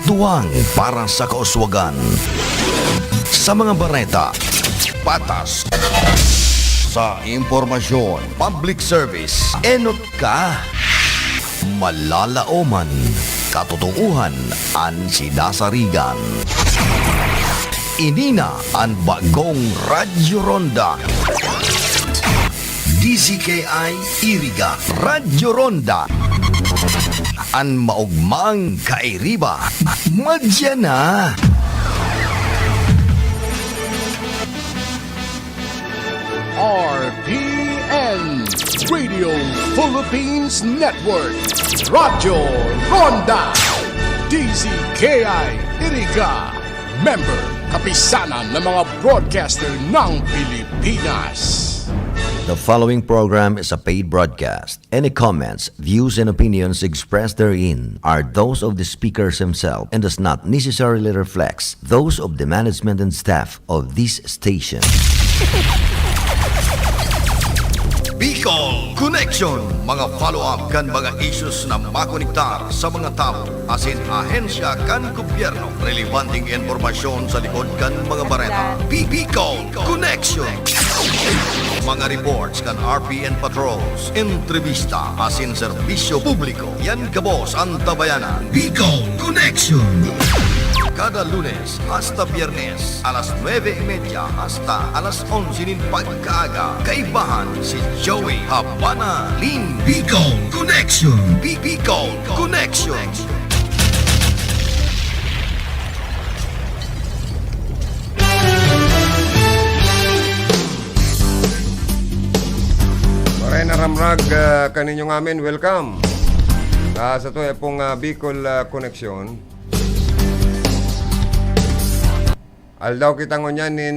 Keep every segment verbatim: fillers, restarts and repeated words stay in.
Tuwang para sa kauswagan. Sa mga bareta, patas. Sa impormasyon, public service, enot ka. Malalaoman, katotoohan an sinasarigan. Ini na an bagong Radyo Ronda. D Z K I Iriga, Radyo Ronda. An maogmang kairiba, madya na. R P N, Radio Philippines Network, Radyo Ronda, D Z K I Iriga, member, kapisanan ng mga broadcaster ng Pilipinas. The following program is a paid broadcast. Any comments, views, and opinions expressed therein are those of the speakers himself and does not necessarily reflect those of the management and staff of this station. Bicol Connection, mga follow-up kan mga issues na makonektar sa mga tawo asin ahensya kan gobyerno. Relebanteng impormasyon sa likod kan mga bareta. Bi-, Bicol Connection. Mga reports kan R P N patrols, entrevista asin serbisyo publiko. Yan gabos an tabayanan. Bicol Connection. Kada Lunes hasta Biyernes, alas nuebe y media hasta alas onse nin pagkaaga. Kaibahan si Joey Habana Lim. Bicol Connection. Bi-, Bicol Connection. Maray na ramrag, ah, kaninyo ngamin. Welcome. Ah, sa tuya pong, ah, Bicol, ah, Connection. Aldaw kita ngunyan nin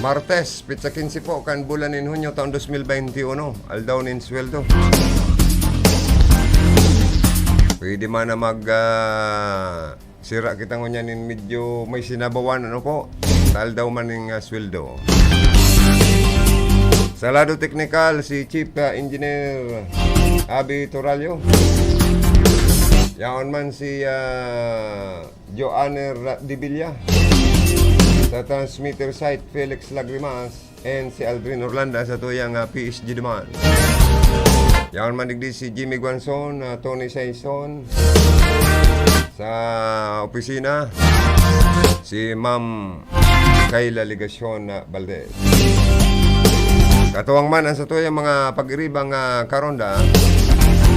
Martes, petsa quince po, kan bulan nin Hunyo, taon dos mil bente uno. Aldaw nin sweldo. Pwede man na mag, ah, sira kita ngunyan nin medyo may sinabawan, ano po? Sa aldaw man nin, ah, sweldo. Sa lado teknikal, si Chief, ah, Engineer Abby Torallo. Yaon man si, ah, Joanner Dibilla. Sa transmitter site, Felix Lagrimas and si Aldrin Orlando sa tuyang, ah, P S G duman. Yaon man digdi si Jimmy Guanzon, ah, Tony Saison. Sa opisina, si Ma'am Kayla Legacion, ah, Valdez. Katuwang man ang satuyang mga pag-iribang, ah, karonda,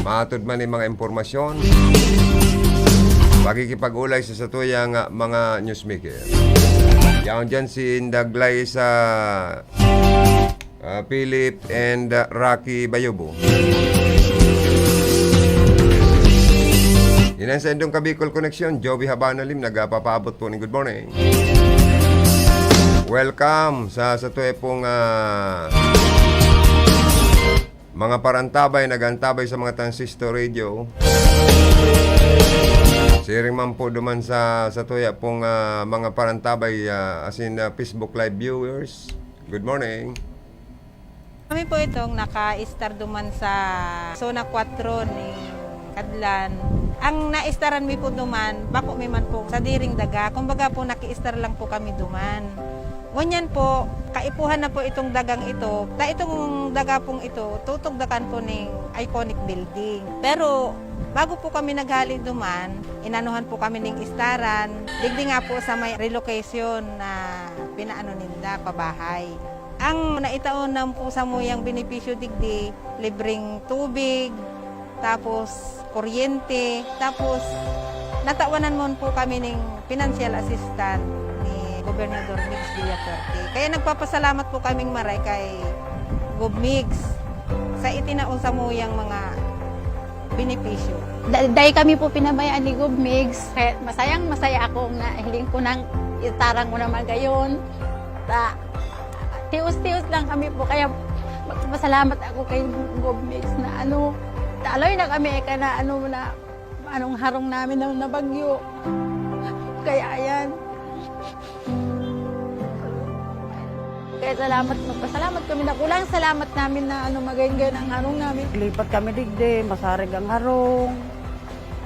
maatod man nin mga impormasyon, pakikipag-olay sa satuyang, ah, mga newsmaker. Yaon dyan si Indaglay sa, ah, Philip and, ah, Rocky Bayobo. Yan ang sa indong Kabicol Connection, Joey Habana Lim, nagpapaabot po ning good morning. Welcome sa, sa tuwe pong, ah, mga parantabay, nagantabay sa mga transistor radio. Siring man po duman sa, sa tuya pong, ah, mga parantabay, ah, as in, ah, Facebook Live viewers. Good morning. Kami po itong naka-estar duman sa Zona Cuatro ni Kadlan. Ang naestaran mi po duman, bako mi man po sa diring daga. Kumbaga po, naki-estar lang po kami duman. Ngunyan po, kaipuhan na po itong dagang ito. Ta itong daga pong ito, tutugdakan po ning iconic building. Pero bago po kami naghali duman, inanuhan po kami ning estaran. Digdi nga po sa may relocation na pinaano ninda, pabahay. Ang naitaon lang po samuyang benepisyo digdi, libreng tubig, tapos kuryente, tapos natawanan man po kami ning financial assistant ni Gobernador Migs Villafuerte. Kaya nagpapasalamat po kaming maray kay Gob Migs sa itinaon samuyang mga benepisyo. Da-, dai kami po pinabayaan ni Gob Migs. Kaya masayang masaya ako na hiling ko nang itarang ko naman gayon. Ta-, tios-tios lang kami po. Kaya magpapasalamat ako kay Gob Migs na ano, taloy na kami ka na ano na, anong harong namin na, na bagyo. Kaya ayan. Kaya salamat, magpasalamat kami na kulang salamat namin na ano, magayon-gayon ang harong namin. Lipat kami digdi, masarig ang harong.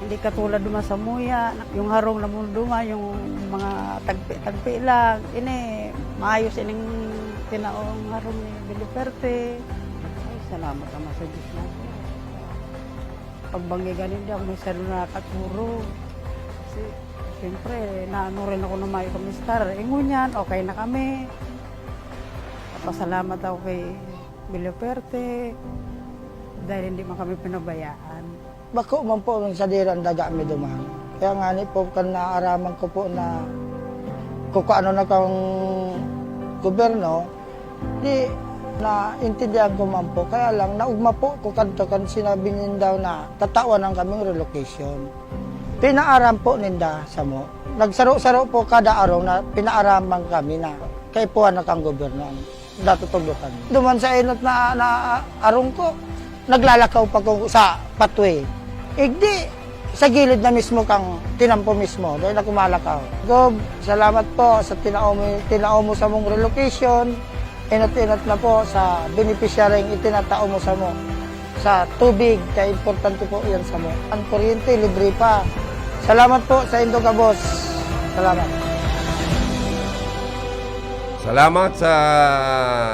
Di katulad duman sa Muya, yung harong na mundo nga, yung mga tagpi-tagpi lang. Ini, maayos ining tinaong harong ni Beluperte. Ay, salamat naman sa Diyos natin. Pagbanggi ganin, di ako masyado nakakaturo. Kasi, siyempre, naano rin ako na may kamistar. Eh, ngunyan, okay na kami. Pasalamat ako kay Beluperte dahil hindi man kami pinabayaan. Bako man po ang sadiri ang daga mi duman. Kaya nga ni po, kan naaraman ko po na kukuanon na kang gobyerno, di naintindihan ko man po. Kaya lang, naugma po ko kadto kan sinabi ninda na tatawan ang kaming relocation. Pinaaram po ninda samo. Nagsaro-saro po kada araw na pinaaraman kami na kaipuhan na kang gobyerno ang datutuglokan. Duman sa inot na, na arong ko, naglalakaw pa ko sa pathway. Igdi, sa gilid na mismo kang tinampo mismo, dahil ako malakaw. Gob, salamat po sa tinao mo, tinao mo sa mong relocation. Inot-inot na po sa benepisyaryong itinatao mo sa mo. Sa tubig, kaya importante po yan sa mo. Ang kuryente, libre pa. Salamat po sa indo gabos. Salamat. Salamat sa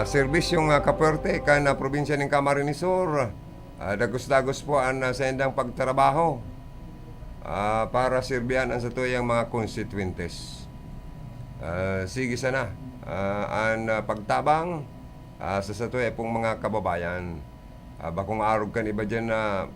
serbisyong, ah, kapuwerte kan, ah, probinsya nin Camarines Sur. Ah, dagos-dagos po an, ah, saindang pagtrabaho, ah, para sirbihan an satuyang mga konstituyentes. Ah, sige sana, ah, an, ah, pagtabang, ah, sa satuya pong mga kababayan. Ah, bakong arog kan iba diyan na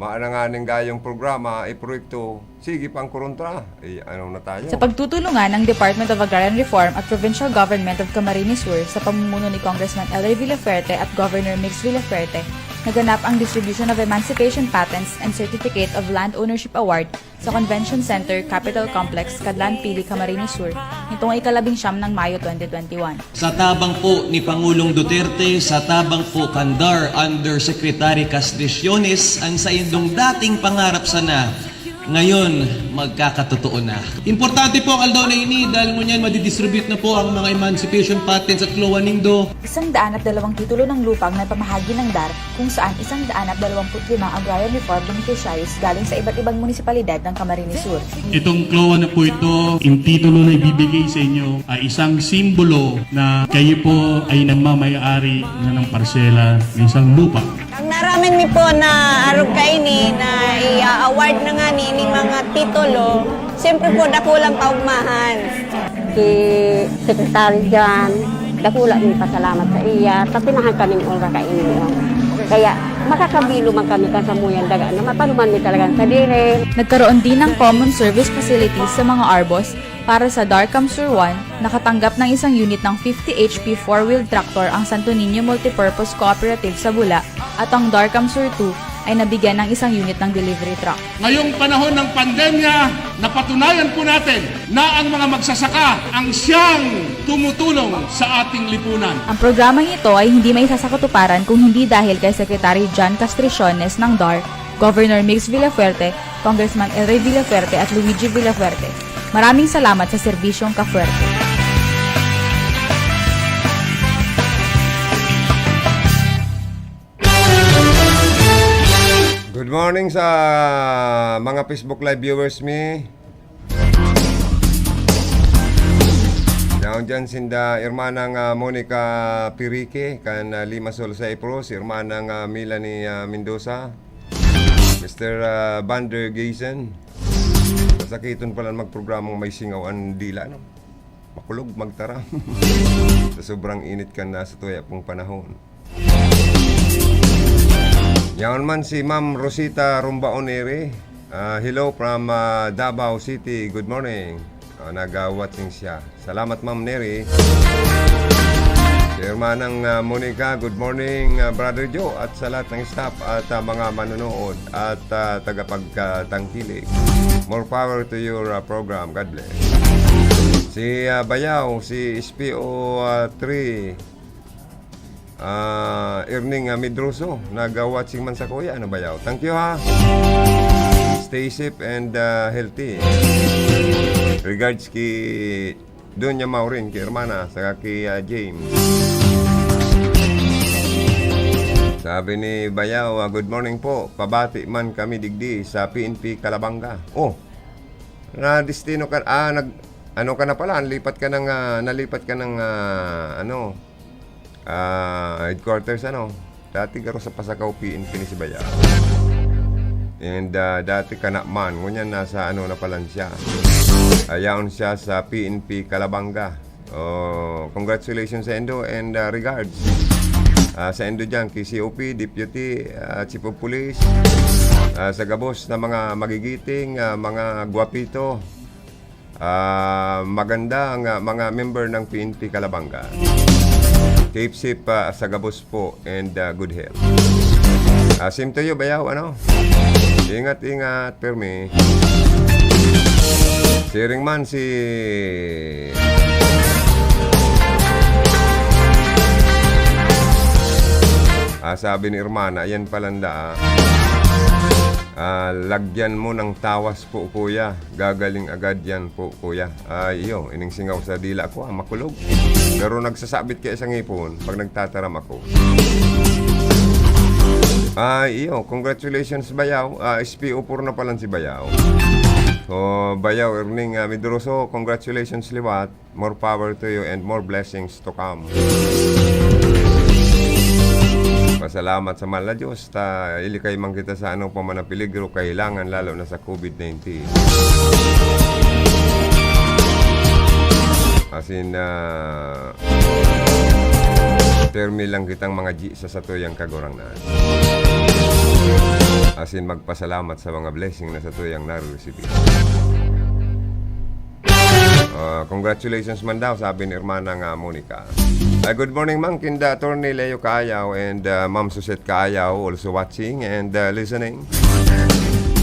maananganing gayong programa, iproyekto, sige pang kuruntra. Eh, ano na tayo? Sa pagtutulungan ng Department of Agrarian Reform at Provincial Government of Camarines Sur sa pamumuno ni Congressman Elroy Villafuerte at Governor Migs Villafuerte, naganap ang distribution of emancipation patents and certificate of land ownership award sa Convention Center, Capitol Complex, Cadlan, Pili, Camarines Sur, nitong ikalabing siyam ng Mayo twenty twenty-one. Sa tabang po ni Pangulong Duterte, sa tabang po kan DAR Undersecretary Castriones, ang saindong dating pangarap sana, ngayon magkakatotoo na. Importante po ang aldaw na ini dahil ngunyan madidistribute na po ang mga emancipation patents at klowan nindo. Isang daan at dalawang titulo ng lupa ang naipamahagi ng DAR, kung saan isang daan at dalawamput limang agrarian reform beneficiaries galing sa iba't ibang munisipalidad ng Camarines Sur. Itong klowan na po ito, yung titulo na ibibigay sa inyo ay isang simbolo na kayo po ay nagmamayari na ng parsela ng isang lupa. Ang naraman mi po na arog kaini na i-award na nga ni ining mga titulo, siyempre po, dakulang kaugmahan. Si Secretary John, dakula mi pasalamat sa iya, ta pinahan kaming onra kaini. Kaya makakabilo man kami kan samuyang daga na mataluman mi talagang sadiri. Nagkaroon din ng common service facilities sa mga ARBOs. Para sa DAR CamSur one, nakatanggap ng isang unit ng fifty H P four-wheel tractor ang Santo Niño Multipurpose Cooperative sa Bula, at ang DAR CamSur two ay nabigyan ng isang unit ng delivery truck. Ngayong panahon ng pandemya, napatunayan po natin na ang mga magsasaka ang siyang tumutulong sa ating lipunan. Ang programang ito ay hindi maisasakatuparan kung hindi dahil kay Secretary John Castriones ng DAR, Governor Migs Villafuerte, Congressman Elroy Villafuerte at Luigi Villafuerte. Maraming salamat sa serbisyong kafuerte. Good morning sa mga Facebook Live viewers mi. Yaon dyan sinda Hermanang, ah, Monica Pirique, kan, ah, Limassol, Cyprus, Hermanang, ah, Melanie, ah, Mendoza, Mister, ah, Vander Gaysen. Masakiton pala magprogramang may singaw an dila, no? Makulog, magtaram. Sa sobrang init kan nasa tuya pong panahon. Yaon man si Ma'am Rosita Rumbaon Neri. Ah, hello from, ah, Davao City. Good morning. Ah, naga-watching siya. Salamat, Ma'am Neri. Si Hermanang, ah, Monica, good morning, ah, Brother Joe, at sa lahat ng staff at, ah, mga manonood at, ah, tagapagtangkilik. More power to your, ah, program. God bless. Si, ah, Bayaw, si S P O, ah, three, ah, Erning, ah, Medroso, naga-watching man sa kuya. Ano ba yaw? Thank you, ha. Stay safe and, ah, healthy. Regards ki Doña Maureen, ki Hermana, saka ki, ah, James. Sabi ni Bayaw, ah, "Good morning po. Pabati man kami digdi sa P N P Calabanga." Oh, na destino ka, ah, nag, ano ka na pala, nalipat ka ng, ah, nalipat ka ng, ah, ano, ah, headquarters, ano. Dati garo sa Pasacao, P N P ni si Bayaw. And, ah, dati ka na man, ngunyan nasa ano na pala siya. Ayaon siya sa P N P Calabanga. Oh, congratulations sa indo and, ah, regards. Ah, sa indo diyan, kay C O P, Deputy, ah, Chief of Police, ah, sa gabos na mga magigiting, ah, mga gwapito, ah, maganda ang, ah, mga member ng P N P Calabanga. Keep safe, ah, sa gabos po and, ah, good health. Ah, same to you, Bayaw, ano? Ingat, ingat, permi. Siring man si, ah, sabi ni Hermana, ayan palanda, ah. Ah, lagyan mo ng tawas po, kuya. Gagaling agad yan po, kuya. Ay, iyo, ining singaw sa dila ko, ah, makulog. Pero nagsasabit kaya sa ngipon pag nagtataram ako. Ay, iyo, congratulations, Bayaw. Ah, S P O four na pala si Bayaw. So, Bayaw, Erning, ah, Medroso, congratulations liwat. More power to you and more blessings to come. Pasalamat sa mahal na Diyos, ta ilikay man kita sa ano pa man ang peligro, kahilangan, lalo na sa COVID nineteen. As in, ah, permi lang kitang mga G sa satuyang Kagurangnan. As in, magpasalamat sa mga blessing na satuyang nare-receive. Ah, congratulations man daw, sabi ni Hermana nga Monica. Ay, good morning, Mang, kinda Attorney Leo Kaayaw and, ah, Ma'am Suzette Kaayaw, also watching and, ah, listening.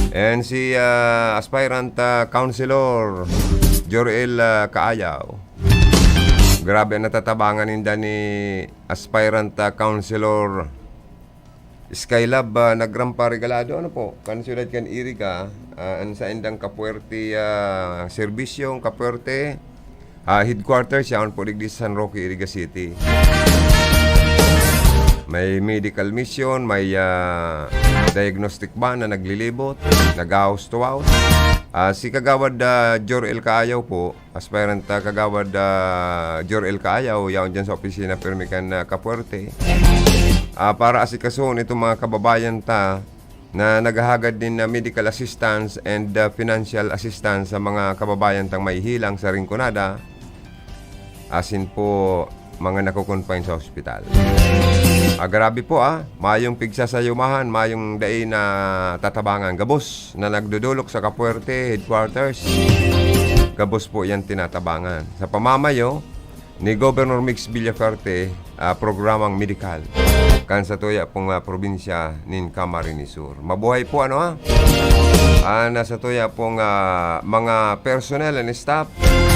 And si, ah, aspirant, ah, Councilor Jorel, ah, Kaayaw. Grabe ang natatabangan ninda ni aspirant, ah, Councilor Skylab, ah, Nagrampa Regalado, ano po, kan siyudad kan Iriga, ah, an saindang kapuwerte, ah, serbisyong kapuwerte, ah, headquarters, yaon po digdi sa San Roque, Iriga City. May medical mission, may, ah, diagnostic van na naglilibot, nag-house to house. Ah, si Kagawad, ah, Jor El Kaayaw po, aspirant, ah, Kagawad, ah, Jor El Kaayaw, yaon dyan sa opisina, pirmi kan, ah, kapuwerte. Ah, para asikasuhon itong mga kababayan ta na naghahagad nin, ah, medical assistance and, ah, financial assistance sa mga kababayan tang mahihilang sa Rinconada, asin po mga nako-confine sa ospital. Ah, grabe po, ah. Mayong pigsasayumahan, mayong dai na tatabangan. Gabos na nagdodolok sa Kapuwerte headquarters, gabos po yan tinatabangan. Sa pamamayo ni Governor Mix Villafuerte, ah, programang medikal kan satuya pong, ah, probinsya nin Camarines Sur. Mabuhay po, ano, ha? Ah, na satuya pong, ah, mga personnel and staff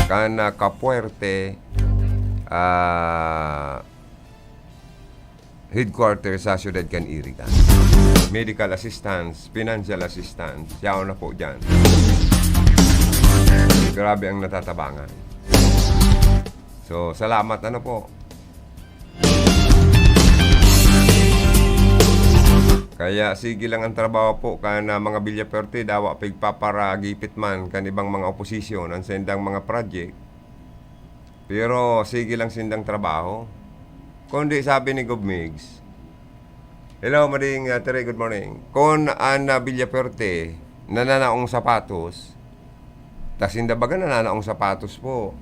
kan, ah, Kapuwerte, ah, headquarters sa siyudad kan Iriga. Medical assistance, financial assistance, yaon na po dyan. Grabe ang natatabangan. So, salamat, ano po. Kaya sige lang ang trabaho po, kan, ah, mga Villafuerte, dawa pa igpaparagipit man kan ibang mga oposisyon, an saindang mga project. Pero sige lang sindang trabaho. Kundi sabi ni Gov Migs, "Hello, Mading, ah, Tere, good morning." Kun an, ah, Villafuerte nananaong sapatos, ta sinda baga nananaong sapatos po.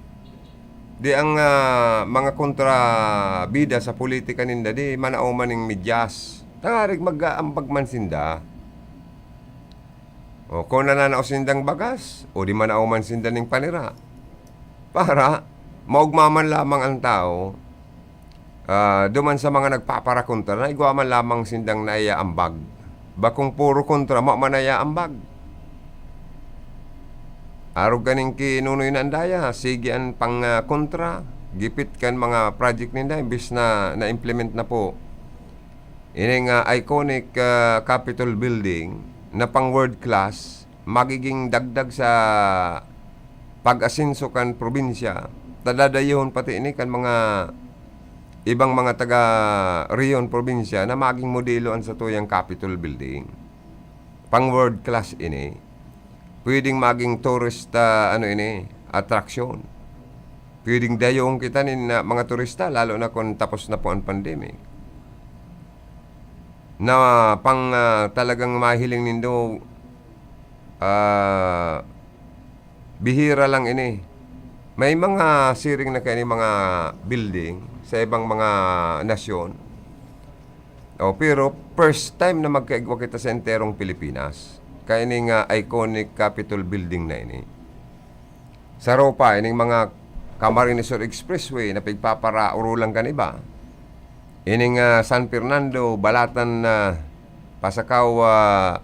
Di ang, ah, mga kontrabida sa politika ninda, di manao man ning medyas. Tangarig mag-aambag man sinda. O, kung nananao sindang bagas, o di manao man sinda ning panira. Para maugma man lamang ang tao, ah, duman sa mga nagpaparakontra na igwa man lamang sindang naiaambag. Bakong puro kontra, ma-, man naiaambag. Arog kaning ki Nonoy na andaya, sige an pang, ah, kontra, gipit kan mga project ninda, imbis na na-implement na po. Ining, ah, iconic, ah, Capitol Building na pang world class, magiging dagdag sa pag-asenso kan probinsya, ta dadayuhon pati ini kan mga ibang mga taga rehiyon, probinsya na maging modelo an satuyang Capitol Building. Pang world class ini. Pwedeng maging tourist, ah, ano ini, attraction. Pwedeng dayong kita nin, ah, mga turista, lalo na kung tapos na po ang pandemic. Na pang, ah, talagang mahiling nindo, ah, bihira lang ini. May mga siring na kaini mga building sa ibang mga nasyon. Oh, pero first time na magkaigwa kita sa enterong Pilipinas. Kaining, ah, iconic Capitol Building na ini. Saro pa, ining mga Camarines Sur Expressway na pigpaparaorulan kan iba. Ining, ah, San Fernando, Balatan na Pasacao, ah,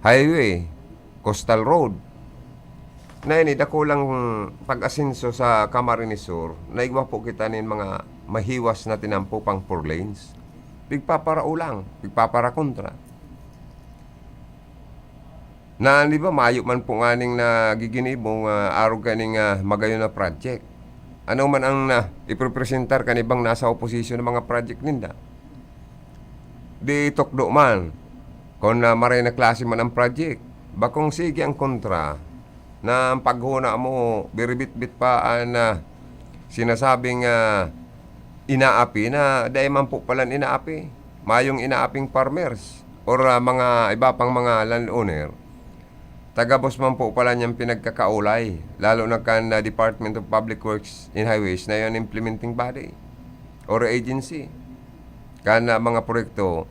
Highway, Coastal Road. Na ini, dakulang pag-asenso sa Camarines Sur, naigwa po kita nin mga mahiwas na tinampo pang four lanes. Pigpaparaulang, pigpaparakontra. Na, di ba, mayo man po nganing nagiginibo nga arog kaning, ah, magayon na project. Ano man ang na, iprepresentar kan ibang nasa oposisyon ng mga project ninda? Di tukdo man. Kung na maray na klase man ang project, bakong sige ang kontra na ang paghona mo, biribitbit pa an, ah, sinasabing, ah, inaapi na dai man po palan inaapi. Mayong inaaping farmers or, ah, mga iba pang mga landowner. Tagabos man po pala niyang pinagkakaulay, lalo na kan, ah, Department of Public Works and Highways na yon implementing body or agency. Kan, ah, mga proyekto,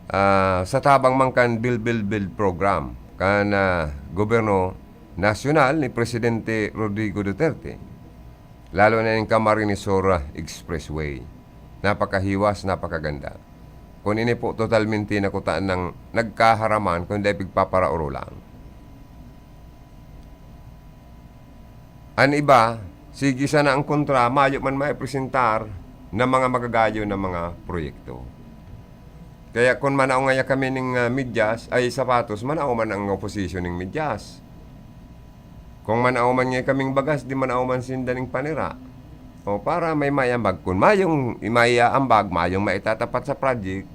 ah, sa tabang man kan Build, Build, Build program kan, ah, gobyerno nasyonal ni Presidente Rodrigo Duterte, lalo na yung Camarines Sur, ah, Expressway. Napakahiwas, napakaganda. Kun ini po totalmente na kuta nang nagkaharaman, kun dai pigpaparaoro lang. An iba, sige sana ang kontra, mayo man maipresentar na mga magagayon na mga proyekto. Kaya kun manao ngaya kami ning, ah, medyas, ay, sapatos, manao man ang oposisyon ning medyas. Kung manao man ngaya kaming bagas, di manao man sinda ning panira. O, para may maiambag. Kun mayong maiaambag, mayong maitatapat sa project,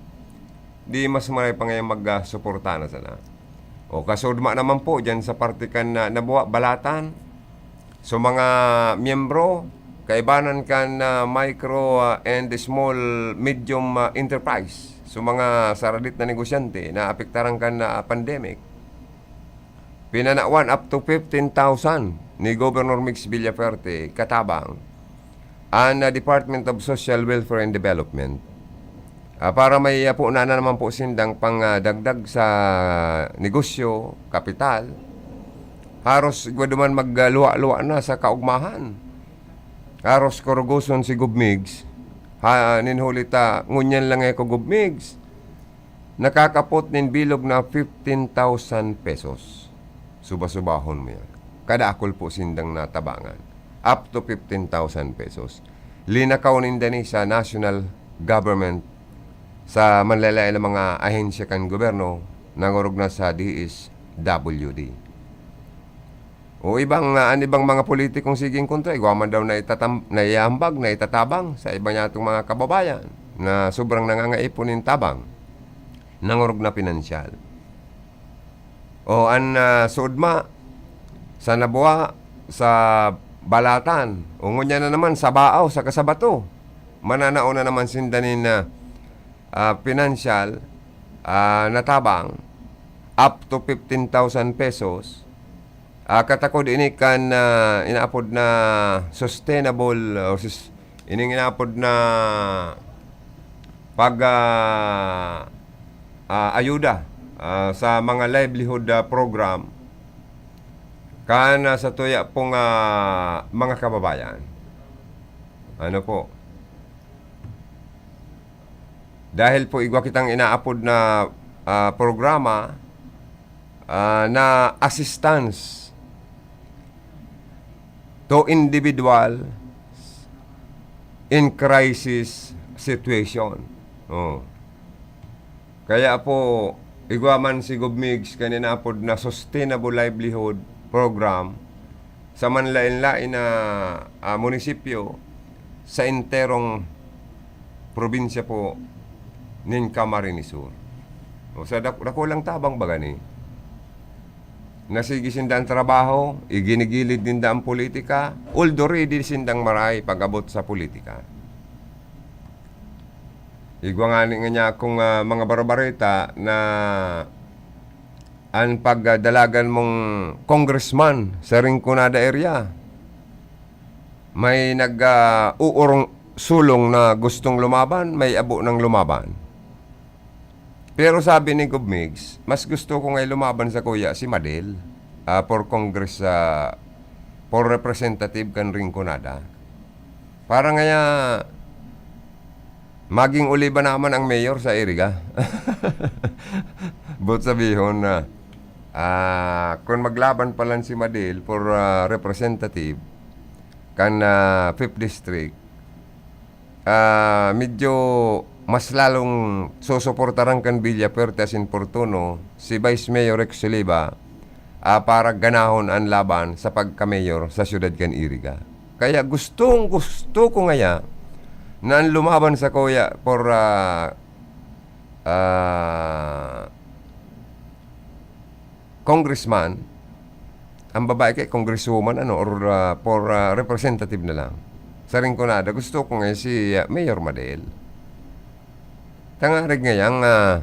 di mas maray pa ngayang mag, ah, suporta na sana. O, kasudma naman po dyan sa parte kan, ah, Naboa, Balatan. So, mga miyembro, kaibanan kan, ah, micro, ah, and small, medium, ah, enterprise. So, mga saradit na negosyante na apektaran kan, ah, pandemic. Pinanawan up to fifteen thousand ni Governor Migs Villafuerte katabang an, ah, Department of Social Welfare and Development. Ah, para may, ah, po na naman po sindang pang, ah, dagdag sa negosyo, kapital. Haros igwa duman magluwa-luwa na sa kaugmahan. Haros kurugoson si Gov Migs. Ha, nin huli ta, ngunyan lang ako, Gov Migs. Nakakapot nin bilog na fifteen thousand pesos. Suba-subahon mo yan. Kadakul po sindang natabangan. Up to fifteen thousand pesos. Linakaw ninda ni sa national government, sa manlaen-laen na mga ahensya kan gobyerno, nangorog na sa D S W D. O ibang, ah, an ibang mga politikong siging kontra, igwa man daw na itatam-, na iambag, na itatabang sa iba niyatong mga kababayan na sobrang nangangaipo nin tabang, nangorog na pinansyal. O an, ah, suodma, sa Naboa, sa Balatan, o ngunyan na naman sa Baaw, sa Kasabato, mananao na naman sinda nin, ah, ah, pinansyal, ah, na tabang, up to fifteen thousand pesos. Ah, katakod ini kan, ah, inaapod na sustainable, o sus-, ining inaapod na pag, ah, ah, ayuda, ah, sa mga livelihood, ah, program kan, ah, sa tuya pong, ah, mga kababayan. Ano po? Dahil po igwa kitang inaapod na, ah, programa, ah, na assistance to individual in crisis situation. Oh. Kaya po, igwa man si Gov Migs kan inaapod na Sustainable Livelihood Program sa manlaen-laen na, ah, munisipyo sa enterong probinsya po nin Camarines Sur. O, sa dak-, dakulang tabang baga ni. Nasigi sinda ang trabaho, iginigilid ninda ang politika, although ready sindang maray pag-abot sa politika. Igwa ngani ngunyan akong, ah, mga barbareta na an pagdalagan mong congressman sa Rinconada area. May nag, ah, uurong sulong na gustong lumaban, may abo nang lumaban. Pero sabi ni Gob Migs, "Mas gusto ko nga lumaban sakuya si Madel, ah, for Congress, ah, for representative kan Rinconada." Para ngaya maging oliba naman ang mayor sa Iriga. Boot sabihon na, ah, kun maglaban pa lang si Madel for, ah, representative kan, ah, fifth District, ah, medyo mas lalong susuportaran kan Villafuerte asin Fortuno si Vice Mayor Rex Oliva, ah, para ganahon an laban sa pagka-mayor sa siyudad kan Iriga. Kaya gustong-gusto ko ngaya na an lumaban sakuya for, ah, ah, congressman, ang babae kay congresswoman, ano, or, ah, for, ah, representative na lang. Sa Rinconada, gusto ko nga si, ah, Mayor Madel. Tangarig ngayang, ah,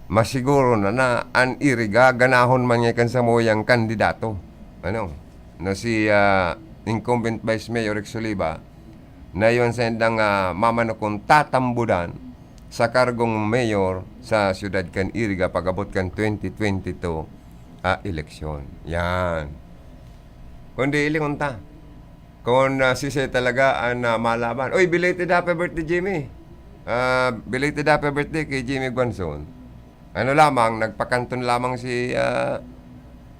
masiguro na, na an Iriga ganahon man niya kan samuyang kandidato. Ano? Na si, ah, incumbent Vice Mayor Rex Oliva, na iyon sa indang, ah, mamanukon tatambudan sa kargong mayor sa siyudad kan Iriga pag-abot kan twenty twenty-two, ah, eleksyon. Yan. Kundi ilingon ta. Kung, ah, sisay talaga an, ah, malaban. Uy, belated happy birthday, Jimmy. Ah, belated happy birthday kay Jimmy Guanzon. Ano lamang, nagpakanton lamang si, ah,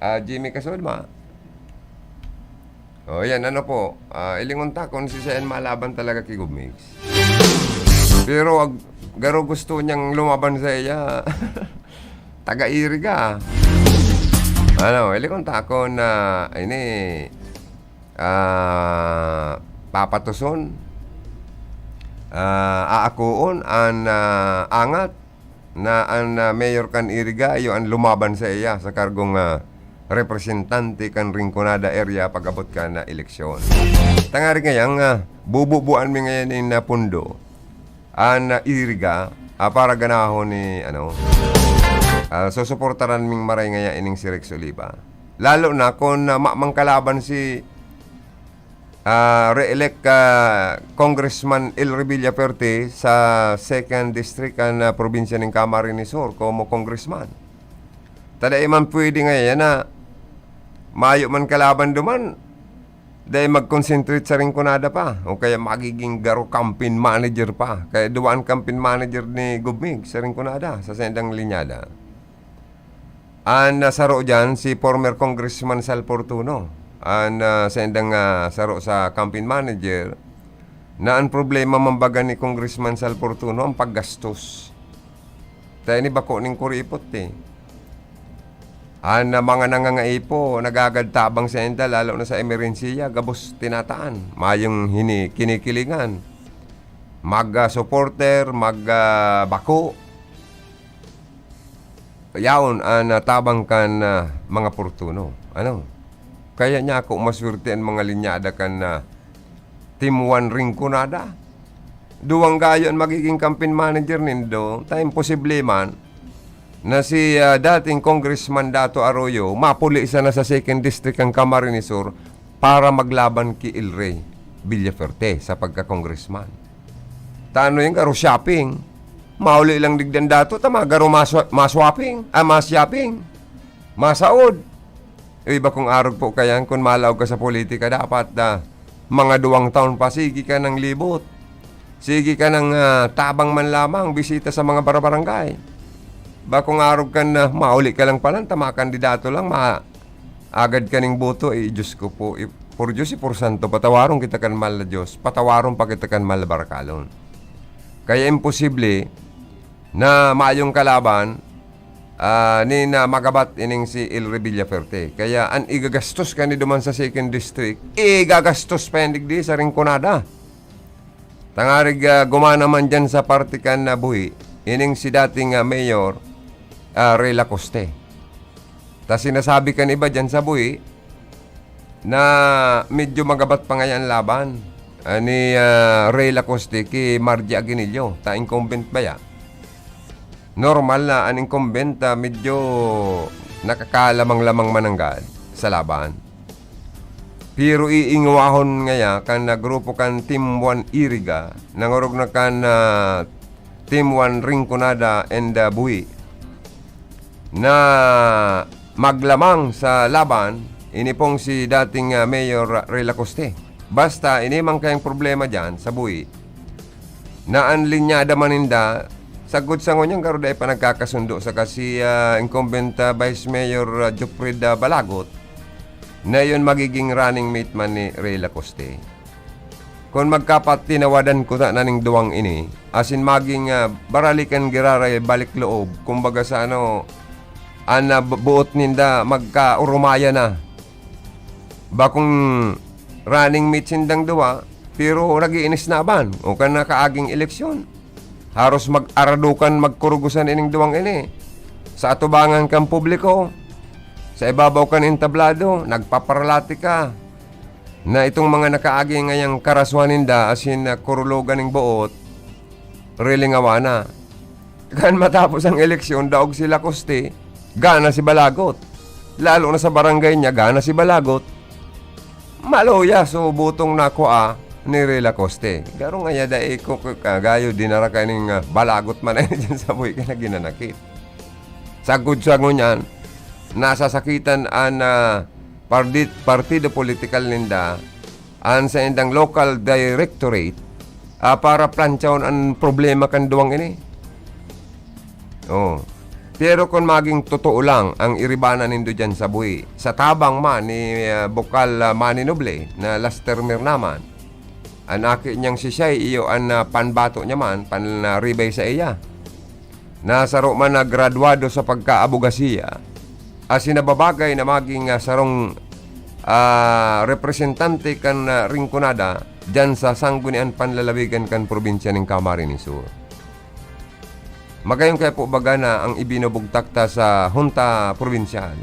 ah, Jimmy Kasudma. O, yan, ano po, ah, ilingon ta kung sisay an malaban talaga ki Gob Migs. Pero ag-, garo gusto niyang lumaban sa iya, taga-Iriga. Ano, ilingon ta kung, ah, ini, ah, papatuson, ah, aakoon an, ah, angat na an, ah, mayor kan Iriga iyo an lumaban sa iya sa kargong, ah, representante kan Rinconada area pag-abot kan, ah, eleksyon. Tangarig ngayang, ah, bububuan mi ngayon in, ah, pundo an, ah, Iriga, ah, para ganahon ni, ano, ah, susuportaran ming maray ngaya ining si Rex Oliva. Lalo na kung, ah, mamang kalaban si ah, re-elect ka Congressman Elry Villafuerte sa second district kan, ah, probinsya nin Camarines Sur komo congressman. Ta dai man pwede ngayan na mayo man kalaban duman, dai mag-concentrate sa Rinconada pa, o kaya magiging garo campaign manager pa. Kaya duwa an campaign manager ni Gob Migs sa Rinconada, sa sendang linyada. An, ah, saro diyan, si former Congressman Sal Fortuno. An, ah, sendang, ah, saro sa campaign manager, na an problema man baga ni Congressman Sal Fortuno, ang paggastos. Ta ini bako nin kuripot, eh. An, ah, mga nangangaipo, nagagad tabang sa enda, lalo na sa emerhensiya, gabos tinataan. Mayong hini-, kinikilingan. Mag, ah, supporter, mag, ah, bako. Yaon an, ah, tabang kan, ah, mga Fortuno. Ano? Kaya niya ako maswerte an mga linyada kan, ah, Team One Rinconada. Duwang gayo an magiging campaign manager nindo. Ta imposible man na si, ah, dating Congressman Dato Arroyo mapuli sana sa second district kan Camarines Sur para maglaban ki Elry Villafuerte sa pagka-congressman. Ta ano yung garo shopping? Mauli lang digdan dato, ta magaro maswa-, maswapping, ah, mas-shopping, masaod. Uy, bakong arog po kayan, kun malaog ka sa politika, dapat na mga duwang taon pa, sige ka ng libot. Sige ka ng, ah, tabang man lamang, bisita sa mga barabarangay. Bakong arog ka na, mauli ka lang pala, ta makandidato lang, ma-, agad ka ning boto, eh, Diyos ko po, eh, por Diyos, eh, por santo, patawaron kita kan mahal na Diyos, patawaron pa kita kan mahal na barakalon. Kaya imposible na mayong kalaban, ah, ni na magabat ining si Elry Villafuerte. Kaya an igagastos kani duman sa second district, igagastos pa yan digdi sa Rinconada. Tangarig, ah, gumana man diyan sa parte kan, ah, buhi, ining si dating, ah, mayor, ah, Rey Lacoste. Ta sinasabi kan iba diyan sa buhi na medyo magabat pa ngaya an laban, ah, ni, ah, Rey Lacoste ki Margie Aguinaldo, ta incumbent baya. Normal na an incumbent, ah, medyo nakakalamang-lamang mananggad sa laban. Pero iingwahon ngaya kan, ah, grupo kan Team One Iriga, nangorog na kan, ah, Team One Rinconada and, ah, Buhi na maglamang sa laban, ini pong si dating, ah, Mayor Rey Lacoste. Basta, ini man kayang problema diyan sa Buhi, na an linyada man ninda, sagkod sa ngunyan, garo dai pa nagkakasundo saka si, ah, incumbent, ah, Vice Mayor, ah, Jopfred, ah, Balagot, na iyon magiging running mate man ni Rey Lacoste. Kun magkapatinawadan kuta na ning duwang ini, asin maging, ah, baralikan giraray balik loob, kumbaga sa ano, an, ah, bu-, buot ninda magkaurumaya na. Bakong running mate sindang duwa, pero nag-iinis na aban, o kan nakaaging eleksyon. Haros mag-aradukan, magkurugusan ining duwang ini. Sa atubangan kan publiko, sa ibabaw kan entablado, nagpaparalati ka na itong mga nakaagi ngayang karaswan ninda, asin, ah, kurulogan ning boot, rilingawa na. Kan matapos ang eleksyon, daog si Lacoste, gana si Balagot. Lalo na sa barangay niya, gana si Balagot. Maluya, so butong na kua ni Rey Lacoste. Garo ngaya dai ko k-, kagayo, dinara ka ning, ah, Balagot man ay dyan sa buhi ka na ginanakit. Sagkod sa ngunyan, nasasakitan an, ah, pardi-, partido politikal ninda, an saindang local directorate, ah, para planchahon an problema kan duwang ini. Oh. Pero kun maging totoo lang ang iribanan nindo diyan sa buhi, sa tabang man ni, ah, Bokal, ah, Manny Noble na last termer naman, an aki niyang si Shai, iyo an, ah, panbato niya man, panribay sa iya. Na saro man na graduado sa pagkaabogasiya, asin nababagay na maging, ah, sarong, ah, representante kan, ah, Rinconada diyan sa Sangguniang Panlalawigan kan probinsya nin Camarines Sur. Magayon kaya po baga na ang ibinubugtak ta sa Hunta Probinsyal,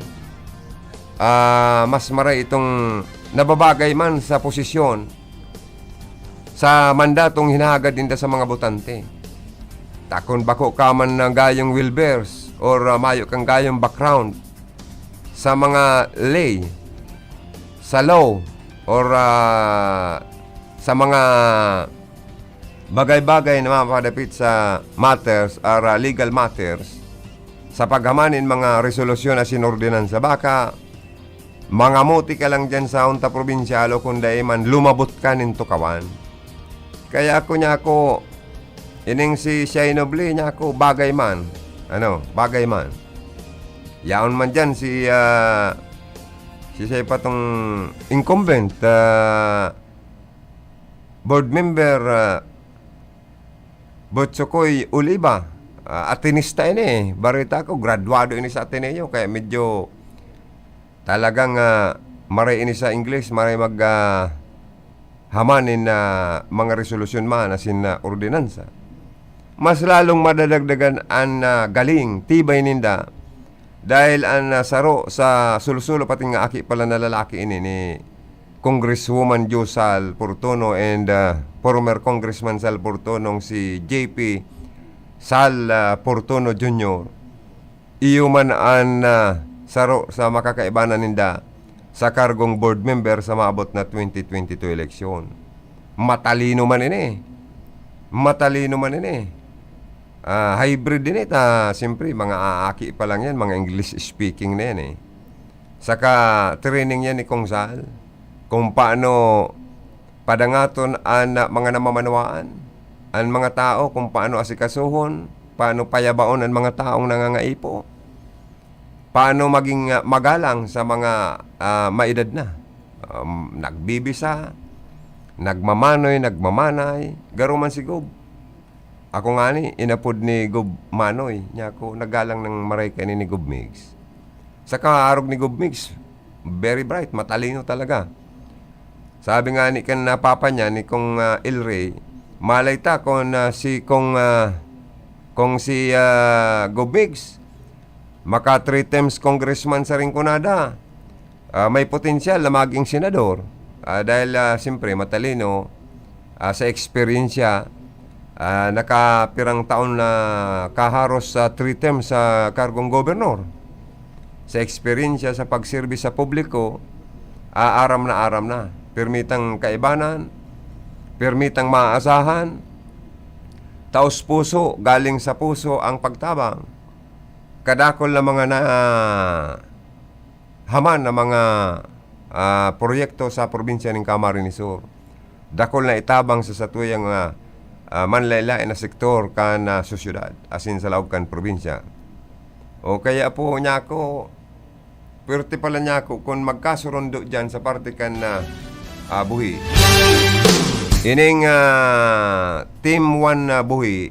ah, mas maray itong nababagay man sa posisyon, sa mandatong hinahagad ninda sa mga botante. Ta kun bako ka man na gayong well-versed or, ah, mayo kang gayong background sa mga ley, sa law, or, ah, sa mga bagay-bagay na mapadapit sa matters or, ah, legal matters, sa paghaman nin mga resolusyon asin ordinansa, baka mangamuti ka lang diyan sa Hunta Probinsyal o kun dai man lumabot ka nin tukawan. Kaya ako niya ako, ining si Shai Noble niya ako, bagay man. Ano, bagay man. Yaon man diyan si, ah, si Shai pa tong incumbent, ah, board member, ah, Butsukoy Oliva. Ah, Atenista ini eh. Barita ko, graduado ini sa Ateneo, kaya medyo talagang, ah, maray ini sa English, maray mag, ah, haman nin, ah, mga resolusyon man, asin na ordinansa. Mas lalong madadagdagan an, ah, galing, tibay ninda, dahil an, ah, saro sa sulo-sulo, pati nga aki pala na lalaki ini ni Congresswoman Jo Sal Portono and, ah, former Congressman Sal Portono, si J P Sal, ah, Portono Junior. Iyo man an, ah, saro sa makakaibanan ninda sa kargong board member sa maabot na twenty twenty-two eleksyon. Matalino man ini. Matalino man ini. Ah, hybrid din ita. Siyempre, mga aaki pa lang yan, mga English speaking na yan eh. Saka training yan ni Kong Sal kung paano padangaton an, ah, mga namamanwaan, an mga tao kung paano asikasuhon, paano payabaon an mga taong nangangaipo, paano maging, ah, magalang sa mga, ah, maedad na. Um, nagbibisa, nagmamanoy, nagmamanay, garo man si Gob. Ako ngani, inapod ni Gob Manoy. Niya ako, nagalang ng maray kaini ni Gob Migs. Saka arog ni Gob Migs, very bright, matalino talaga. Sabi nga ni kan papa niya, ni Kong, ah, El Rey, Malay ta kung, ah, si, kung, ah, kung si, ah, Gob Migs, maka three terms congressman sa Rinconada, ah, may potensyal na maging senador. Ah, dahil, ah, siyempre, matalino, ah, sa eksperyensya, ah, nakapirang taon na kaharos sa three terms sa kargong gobernador. Sa eksperyensya sa pagserbi sa publiko, ah, aram na aram na. Pirmitang kaibanan, pirmitang maaasahan, taos puso, galing sa puso ang pagtabang. Kadakol na mga na, haman na mga, ah, proyekto sa probinsya nin Camarines Sur. Dakol na itabang sa satuyang, ah, ah, manlaen-laen na sektor kan, ah, sosyedad, asin sa laog kan probinsya. O kaya po, nyako, pwerte pala nyako kun magkasurundo diyan sa parte kan, ah, ah, buhi. Ining, ah, Team One na buhi,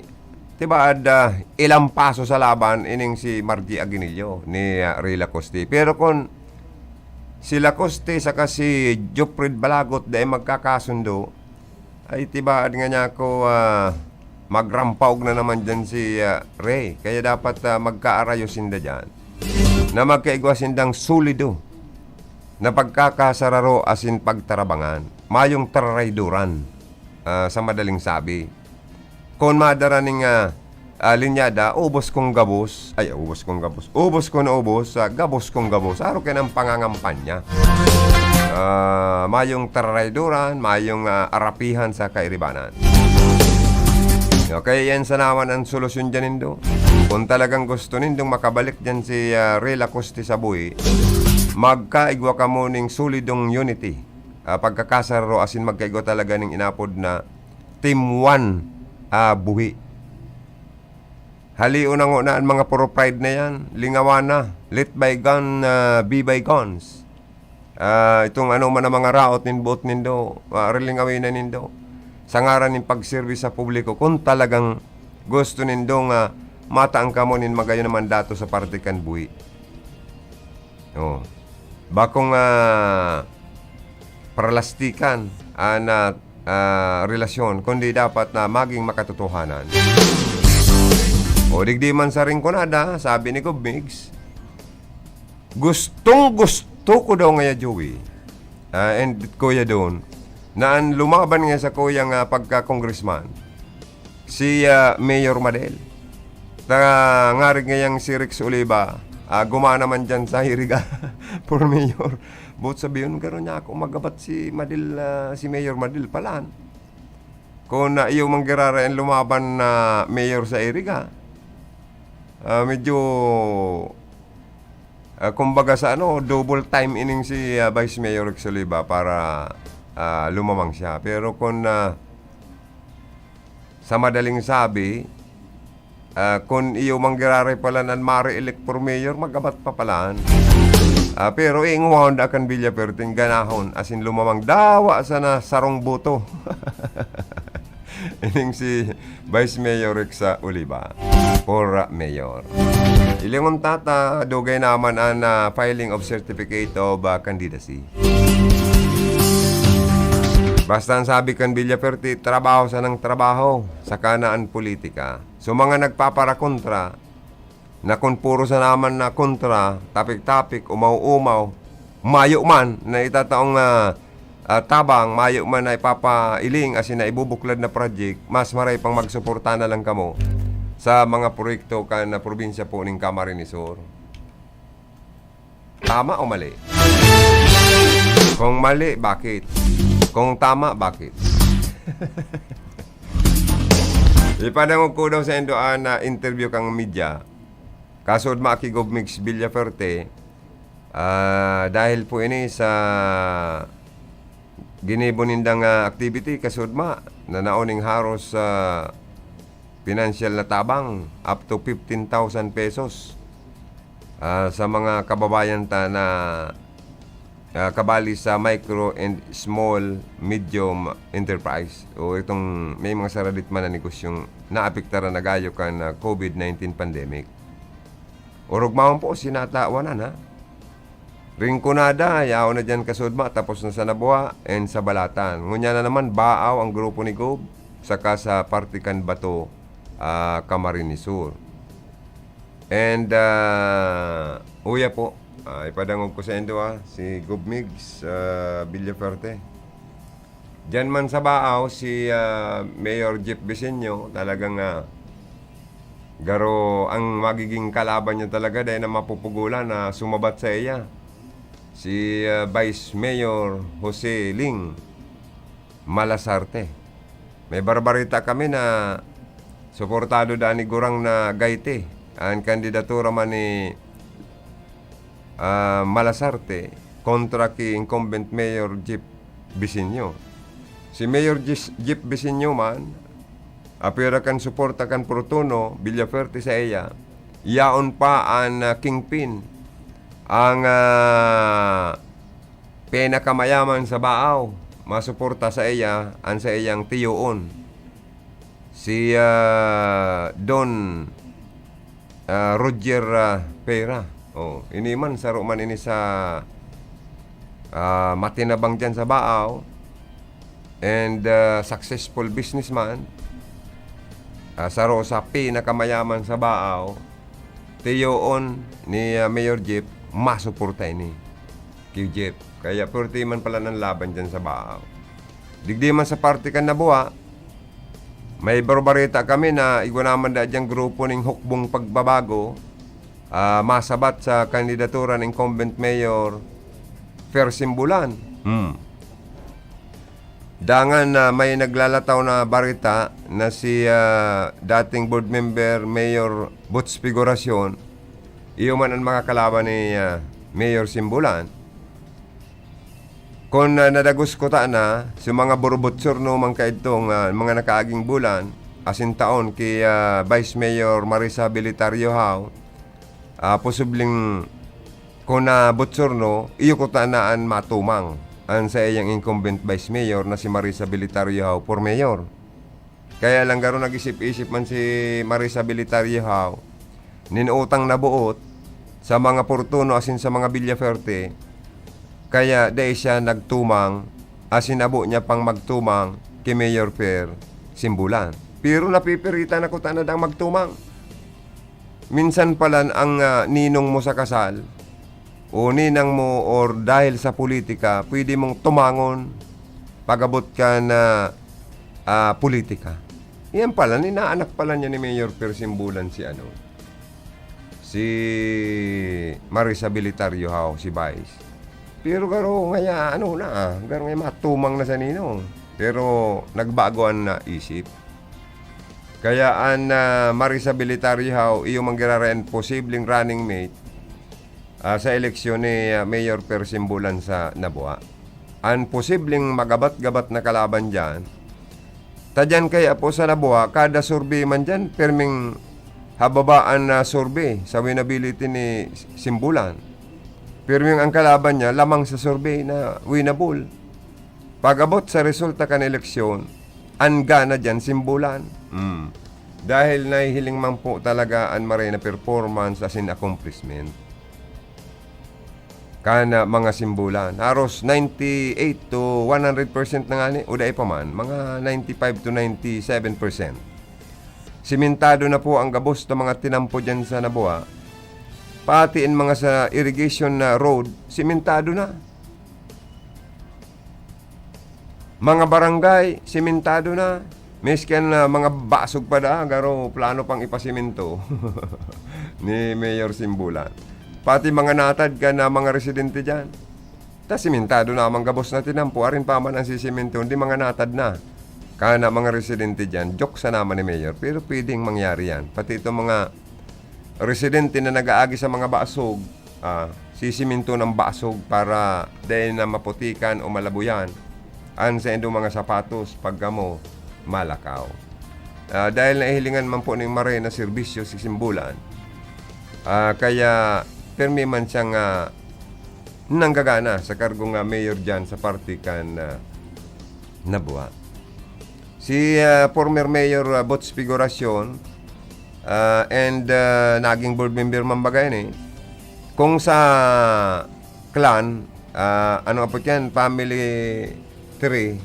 tibaad, ah, ilang paso sa laban ining si Margie Aguinaldo ni, ah, Rey Lacoste. Pero kun si Lacoste saka si Jopfred Balagot dai magkakasundo, ay tibaad nga nyako, ah, magrampaog na naman diyan si, ah, Rey. Kaya dapat, ah, magkaarayo sinda diyan na magkaigwa sindang solido na pagkakasararo asin pagtarabangan. Mayong tararayduran, ah, sa madaling sabi. Kun madara ning, ah, ah, linyada, ubos kong gabos, ay, ubos kong gabos, ubos ko na ubos, ah, gabos kong gabos, arog kayan ang pangangampanya. Ah, mayong tararayduran, mayong, ah, arapihan sa kairibanan. Okay, yan sana man ang solusyon dyan nindo. Kung talagang gusto nindong makabalik dyan si, ah, Rey Lacoste sa buhi, magkaigwa kamo ning solidong unity, ah, pagkakasararo asin magkaigwa talaga ning inapod na Team One, ah, buhi. Halion na ngona an mga puro pride na yan. Lingawan na. Let bygone, ah, be bygones. Ah, itong ano man ang mga raot nin boot nindo, ah, rilingawi na nindo. Sa ngaran nin pagserbi sa publiko, kung talagang gusto nindo nga mataan kamo nin magayon na mandato sa parte kan buhi. Oh. Bakong, ah, pralastikan an, ah, ah, relasyon, kundi dapat na maging makatotohanan. O digdi man sa Rinconada, sabi ni Gob Migs, gustong-gusto ko daw ngaya, Joey, ah, and Kuya Don, na an lumaban ngaya sa kuyang, ah, pagka-congressman, si, ah, Mayor Madel. Ta ngarig ngayang si Rex Oliva, ah, gumana man diyan sa Iriga for mayor. Boot sabihon, garo niya ako magabat si Madel, ah, si Mayor Madel palan. Kung, ah, iyo man giraray an lumaban na mayor sa Iriga, ah, medyo, ah, kumbaga sa ano, double time ining si, ah, Vice Mayor Rex Oliva para, ah, lumamang siya. Pero kung, ah, sa madaling sabi, ah, kun iyo man giraray palan an mare-elect for mayor, magabat pa palan. Ah, pero ingowahon daa kan Villafuerte an ganahon, asin lumamang dawa sana sarong boto. Ining si Vice Mayor Rex, ah, Oliva for, ah, mayor. Ilingon ta ta, dugay naman an, ah, filing of certificate of, ah, candidacy. Basta an sabi kan Villafuerte, trabaho sanang trabaho, saka na an politika. So, mga nagpaparakontra, na kun puro sana man na kontra, tapik-tapik, umaw-umaw, mayo man na itataong, ah, ah, tabang, mayo man na ipapailing asin na ibubuklad na project, mas maray pang magsuporta na lang kamo sa mga proyekto kan, ah, probinsya po nin Camarines Sur. Tama o mali? Kung mali, bakit? Kung tama, bakit? Ipadangog ko daw saindo an, ah, interview kan media. Kasudma ki Gob Migs Villafuerte, ah, dahil po ini sa ginibo nindang, ah, activity, kasudma, na naoning haros sa pinansyal na tabang, up to fifteen thousand pesos, ah, sa mga kababayan ta na, ah, kabali sa micro and small, medium enterprise o itong may mga saradit man na negosyong naapektaran na gayo kan, ah, COVID nineteen pandemic. Orog maon po, sinatawanan, ha? Rinconada, yaon na diyan kasudma, tapos na sa Nabua and sa Balatan. Ngunyan na naman, Baaw ang grupo ni Gob. saka sa parte kan Bato, ah, Camarines Sur. And, ah, uya po, ah, ipadangog ko saindo, ah, si Gov Migs, ah, Villafuerte. Diyan man sa Baao, si, ah, Mayor Jeff Bisinio, talagang, ah, garo ang magiging kalaban niya talaga dahil na mapupugulan na sumabat sa iya. Si, ah, Vice Mayor Jose Ling Malasarte. May barbarita kami na suportado daan ni Gurang na Gaite, an kandidatura man ni, ah, Malasarte kontra ki incumbent Mayor Jeff Bisinio. Si Mayor Jis-, Jeff Bisinio man, apwera kan suporta kan Fortuno Villafuerte sa iya, yaon pa an, ah, kingpin, ang, ah, pinakamayaman sa Baao, masuporta sa iya an saiyang tiyoon, si, ah, Don, ah, Roger, ah, Pera. Oh, ini man, saro man ini sa, ah, matinabang diyan sa Baao and, ah, successful businessman. Ah, saro sa pinakamayaman sa Baao, tiyoon ni, ah, Mayor Jeff, masuporta ini ki Jeff. Kaya pwerte man pala ng laban dyan sa Baao. Digdi man sa parte kan Nabua, may barbarita kami na igwa naman da dyang grupo ning Hukbong Pagbabago, ah, masabat sa kandidatura ng incumbent mayor, Fer Simbulan. Hmm. Dangan na may naglalataw na barita na si, ah, dating board member Mayor Boots Figuracion, iyo man an mga kalaban ni, ah, Mayor Simbulan. Kun, ah, nadagos kuta na, sa mga burubutsorno man kaidtong, ah, mga nakaaging bulan, asin taon ki, ah, Vice Mayor Marisa Belitario Howe, ah, posibleng kun nabutsorno, iyo kuta na an matumang an saiyang incumbent vice mayor na si Marisa Belitario Howe for mayor. Kaya lang garo nag-isip-isip man si Marisa Belitario Howe, nin utang na boot sa mga Fortuno asin sa mga Villafuerte, kaya dai siya nagtumang, asin habo niya pang magtumang ki Mayor Fer Simbulan. Pero napipiritan na kuta na dang magtumang. Minsan palan ang, ah, ninong mo sa kasal, o ninang mo, or dahil sa politika, pwede mong tumangon pag-abot kan, ah, ah, politika. Iyan pala, inaanak pala niya ni Mayor Fer Simbulan si ano, si Marisa Belitario Howe, si Vice. Pero garo ngaya, ano na, ah, garo ngaya matumang na sa ninong. Pero nagbago an naisip. Kaya an, ah, Marisa Belitario Howe, iyo man giraray an posibleng running mate, ah, sa eleksyon ni, ah, Mayor Fer Simbulan sa Nabua. An posibleng magabat-gabat na kalaban diyan, ta diyan kaya po sa Nabua, kada survey man diyan, pirming hababa an, ah, survey sa winnability ni Simbulan. Pirming ang kalaban niya, lamang sa survey na winnable. Pag-abot sa resulta kan eleksyon, an gana diyan, Simbulan. Mm. Dahil nahihiling man po talaga an maray na performance asin accomplishment kan, ah, mga Simbulan. Haros ninety-eight to one hundred percent na ngani, o dai pa man, mga ninety-five to ninety-seven percent. Simentado na po ang gabos na mga tinampo diyan sa Nabua. Pati in mga sa irrigation na road, simentado na. Mga barangay, simentado na. Miskan na mga basog pa daa, garo plano pang ipasimento ni Mayor Simbulan. Pati mga natad ka na mga residente diyan. Ta simentado naman gabos na tinampo, arin pa man ang sisimento, di mga natad na. Kana mga residente diyan, joke sa naman ni Mayor, pero pwedeng mangyari yan. Pati itong mga residente na nag-aagi sa mga basog, ah, sisimento ng basog para dai na maputikan o malabuyan an saindong mga sapatos pag kamo malakaw. Ah, dahil nahihilingan man po ning maray na serbisyo si Simbulan, ah, kaya pirmi man siyang, ah, nanggagana sa kargo nga mayor diyan sa parte kan, ah, Nabua. Si, ah, former Mayor, ah, Boots Figuracion, ah, and, ah, naging board member man baga yan eh. Kung sa clan, ah, ano apot yan, family tree,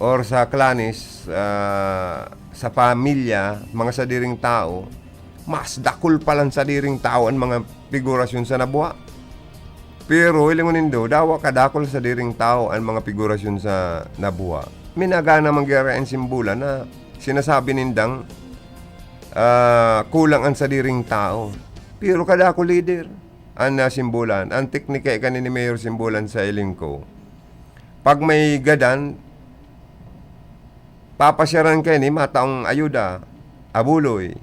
or sa clans, ah, sa pamilya, mga sadiring tao, mas dakul pa lang sadiring tao an mga pigurasyon sa nabuha. Pero, hilingon nindo, dawa kadakul sadiring tao an mga pigurasyon sa nabuha. Minagana man giraray an simbolan na sinasabi nindang, ah, kulang an sadiring tao. Pero kadakul lider an, ah, simbolan. An teknika kani ni Mayor Simbolan sa hiling ko, pag may gadan, papasyaran kaini, mataong ayuda, abuloy,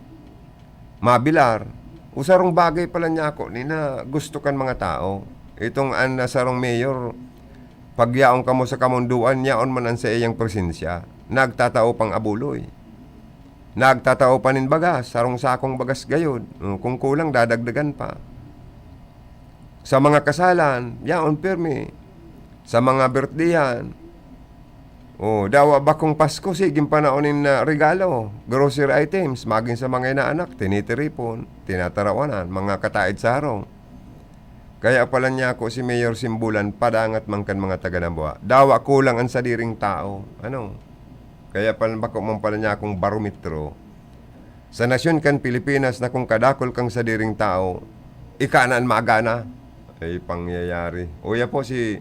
mabilar, o sarong bagay pala niya ako ni na gusto kan mga tao. Itong an, ah, sarong mayor, pag yaon kamo sa kamundoan, yaon man an saiyang presensya, nagtatao pang abuloy. Nagtatao pa nin bagas, sarong sakong bagas gayod. O, kung kulang, dadagdagan pa. Sa mga kasalan, yaon pirmi. Sa mga birthday-han, o, dawa bakong Pasko, sige, panaon nin, ah, regalo, grocery items, magin sa mga inaanak, tinitiripon, tinatarawanan, mga kataed sa harong. Kaya pala niya ako si Mayor Simbulan, padangat man kan mga taga Nabua. Dawa kulang an sadiring tao. Ano? Kaya pala, bako man pala niya akong barometro. Sa nasyon kan Pilipinas na kung kadakul kang sadiring tao, ika na an magana. Ay, pangyayari. Uya po si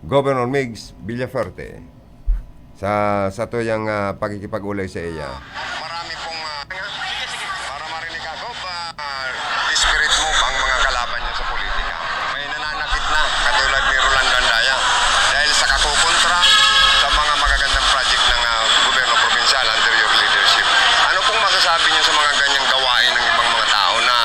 Governor Migs Villafuerte sa, sa tuyang, ah, pakikipag-ulay sa iya. Marami pong, ah, para marinig ako, ba, desperate move ang mga kalaban niya sa politika. May nananakit na, katulad ni Rolando Andaya, dahil sa kakokontra sa mga magagandang project ng, ah, gobyerno probinsyal under your leadership. Ano pong masasabi niyo sa mga ganyang gawain ng ibang mga tao na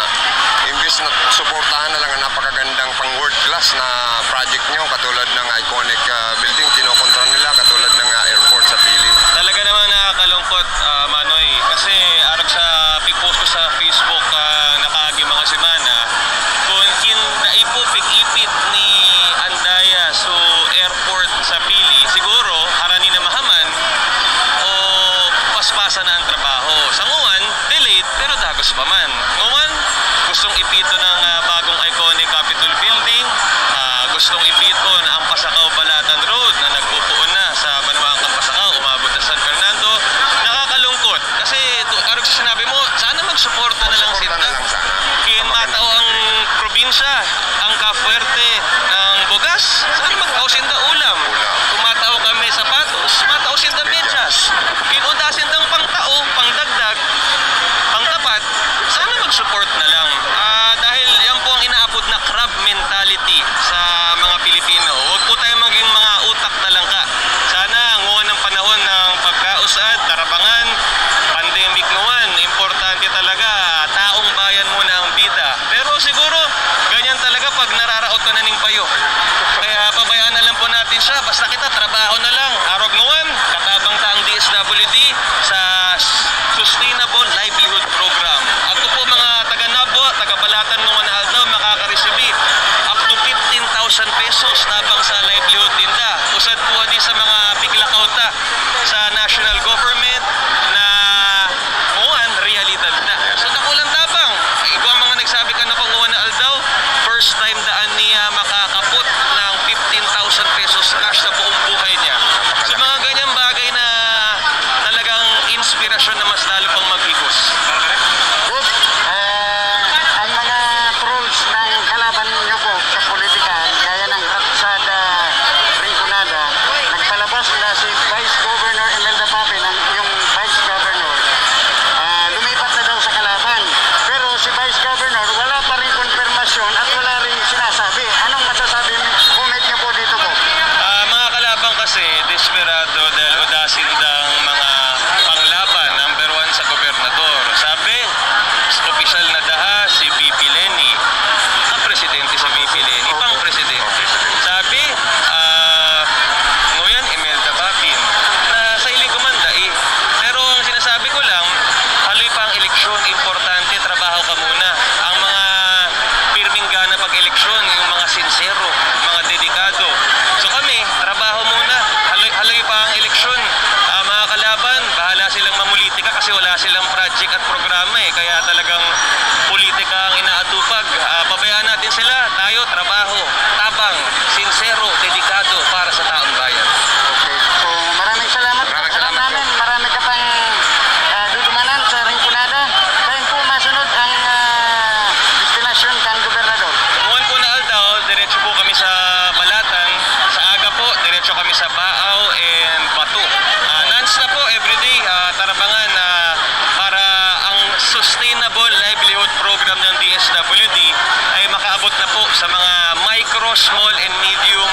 imbis na suportahan na lang ang napakagandang pang-world class na project niyo, katulad ng iconic, ah, building, kinokontra nila, katulad ng, ah, airport sa Pili? Talaga namang nakakalungkot, ah, Manoy, kasi arog sa pig-post ko sa Facebook, ah, nakaaging mga semana, kun kin dai po pig-ipit ni Andaya so airport sa Pili, siguro harani na mahaman o paspasan na ang trabaho. Sa nguan, delayed, pero dagos pa man. Nguan, gustong ipiton ang, ah, bagong iconic Capitol Building, ah, gustong ipiton ang Pasacao-Balatan Road na nagpupuon na sa banwaan kan Pasacao, umabot na San Fernando. Nakakalungkot kasi tu-, arog sa sinabi mo, sana magsuporta na lang Suporta sinda. na lang sana. Kaya Sa maganda. matao ang probinsya, ang kafuerte ng bugas, sana magtao sinda ulam. Ulam. Kung matao kami sapatos, matao sinda Medyas. medyas. Kung uda sindang pangtao, pangdagdag, pangtapat, sana mag-support na lang. Ah, dahil yan po ang inaapod na crab mentality sa mga Pilipino. Huwag po tayo maging mga utak na langka. Sana nguwan ang panahon ng pagkausad, tarabangan, pandemic nguwan. Importante talaga, taong bayan muna ang bida. Pero siguro, ganyan talaga pag nararaot ka na ning payo. Kaya pabayaan na lang po natin siya. Basta kita, trabaho na lang. Arog nguwan, katabang ta ang D S W D sa Sustainable Livelihood Program. Ako po, mga taga Nabua, taga Balatan, mga na aldaw, makakaresibir up to fifteen thousand pesos tabang sa livelihood ninda. Usad po di sa mga piglakaw ta sa national government na nguwan, realidad na. So, dakulang tabang. Igwa mga nagsabi ka na kung nguwan na aldaw, first time daan niya makakapot ng fifteen thousand pesos cash sa buong buhay niya. So, mga ganyang bagay na talagang inspirasyon na mas lalo pang maghigos. Good. Ah, ang mga trolls ng kalaban niyo po sa politika, gaya ng Ratsada Rinconada, nagpalabas na si Vice Governor Imelda Papin, ang iyong Vice Governor, ah, lumipat na daw sa kalaban. Pero si Vice Governor, wala pa rin konfirmasyon at wala rin sinasabi. Anong masasabi, comment niyo po dito po? Ah, mga kalabang kasi, desperado dahil uda sindang mga panglaban, number one sa gobernador. Sabi, opisyal na daha si V P Leni. Ang presidente si V P Leni, pang presidente. Sabi, ah, nguyan, Imelda Papin, na sa hiling ko man, dai. Pero ang sinasabi ko lang, haloy pa ang eleksyon, importante, trabaho ka muna. Ang mga pirming gana pag-eleksyon, yung mga sinsero, mga dedikado. So kami, trabaho muna. Haloy, haloy pa ang eleksyon. Ah, mga kalaban, bahala silang mamulitika kasi wala silang project at programa eh. Kaya talagang politika ang inaatupag. Ah, pabayaan natin sila. Tayo, trabaho, Mga micro, small, and medium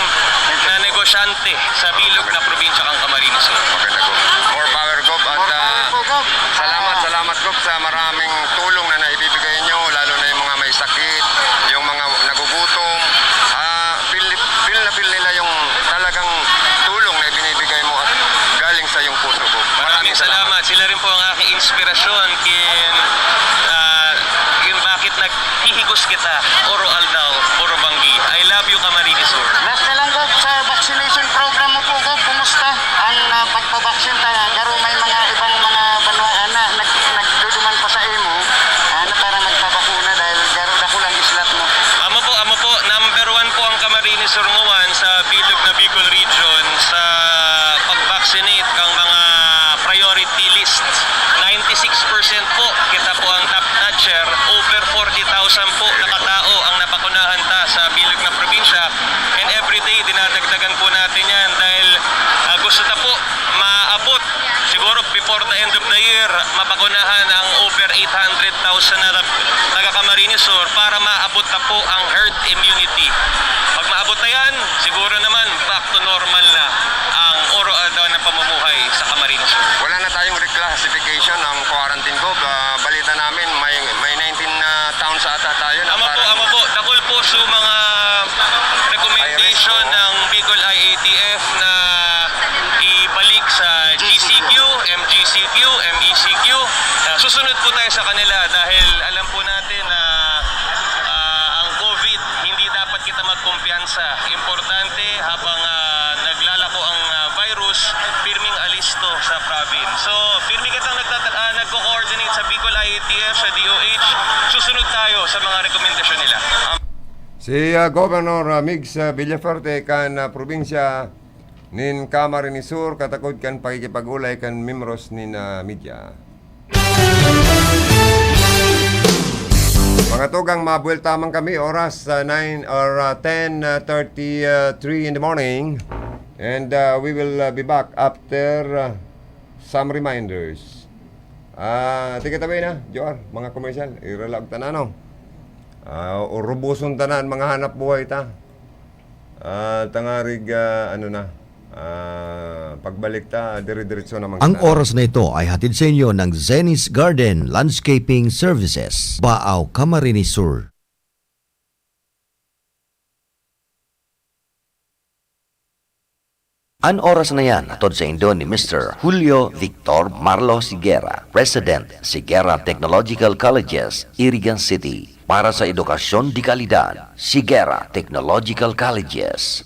na negosyante sa bilog na probinsya kan Camarines Sur. Maganda, Gob. More power, Gob. At, More power ah, po, Gob. salamat, Ah. salamat, Gob, sa maraming tulong na naibibigay nyo, lalo na yung mga may sakit, yung mga nagugutom. Ah, feel, feel na feel nila yung talagang tulong na ibinibigay mo at galing sa iyong puso, Gob. Maraming Maraming salamat. salamat. Sila rin po ang aking inspirasyon. Kin, ah, yung bakit naghihigos kita, oro aldaw, oro banggi. I love you, Camarines Sur. Last na lang, Gob, sa vaccination program mo po, Gob, kumusta ang, ah, pagpabaksin ta? Garo may mga ibang mga banwaan na nag-, nagduduman pa sa imo, ah, na para magpabakuna dahil garo dakulang islat mo. Amo po, amo po, number one po ang Camarines Sur ngawan sa bilog na Bicol Region sa pag-vaccinate kang mga priority list. Ninety-six percent po, kita po ang top notcher. Over forty thousand po na katao ang nabakunahan ta sa bilog na probinsya. And everyday, dinadagdagan po natin yan dahil, ah, gusto ta po maabot, siguro before the end of the year, mabakunahan ang over eight hundred thousand na taga-Camarines Sur para maabot na po ang herd immunity. Pag maabot na yan, siguro naman back to normal na ang oro-aldaw na pamumuhay sa Camarines Sur. Wala na tayong reclassification ng quarantine, Gob. Ah, balita namin, may, may nineteen na towns ata tayo na Ama po, parang ama po. Dakul po sa mga recommendation High risk, oo. ng Bicol I A T F na ibalik sa G C Q, M G C Q, M E C Q. Ah, susunod po tayo sa kanila dahil alam po natin na, ah, ang COVID, hindi dapat kita magkumpiyansa. Importante, habang, ah, naglalako ang, ah, virus, pirming alisto sa province. So, pirmi kitang nagtata-, ah, nagko-coordinate sa Bicol I A T F, sa D O H. Susunod tayo sa mga rekomendasyon nila. Am- Si, ah, Governor, ah, Migs, ah, Villafuerte kan, ah, probinsya nin Camarines Sur katakod kan pakikipag-olay kan membros nin, ah, media. Mga tugang, mabuwelta man kami, oras, ah, nine or, ah, ten thirty-three in the morning. And, ah, we will, ah, be back after, ah, some reminders. Ah, tika tabi na, Joar, mga komersyal, iralaog ta na, no? Ah, uruboson ta na an mga hanap buhay ta. Ah, tangarig, ah, ano na, ah, pagbalik ta, dire-diretso naman Ang sana. oras na ito ay hatid sa inyo ng Zenith Garden Landscaping Services, Baao, Camarines Sur. An oras na yan, hatod saindo ni Mister Julio Victor Marlo Siguera, President, Siguera Technological Colleges, Iriga City. Para sa edukasyon de kalidad, Siguera Technological Colleges.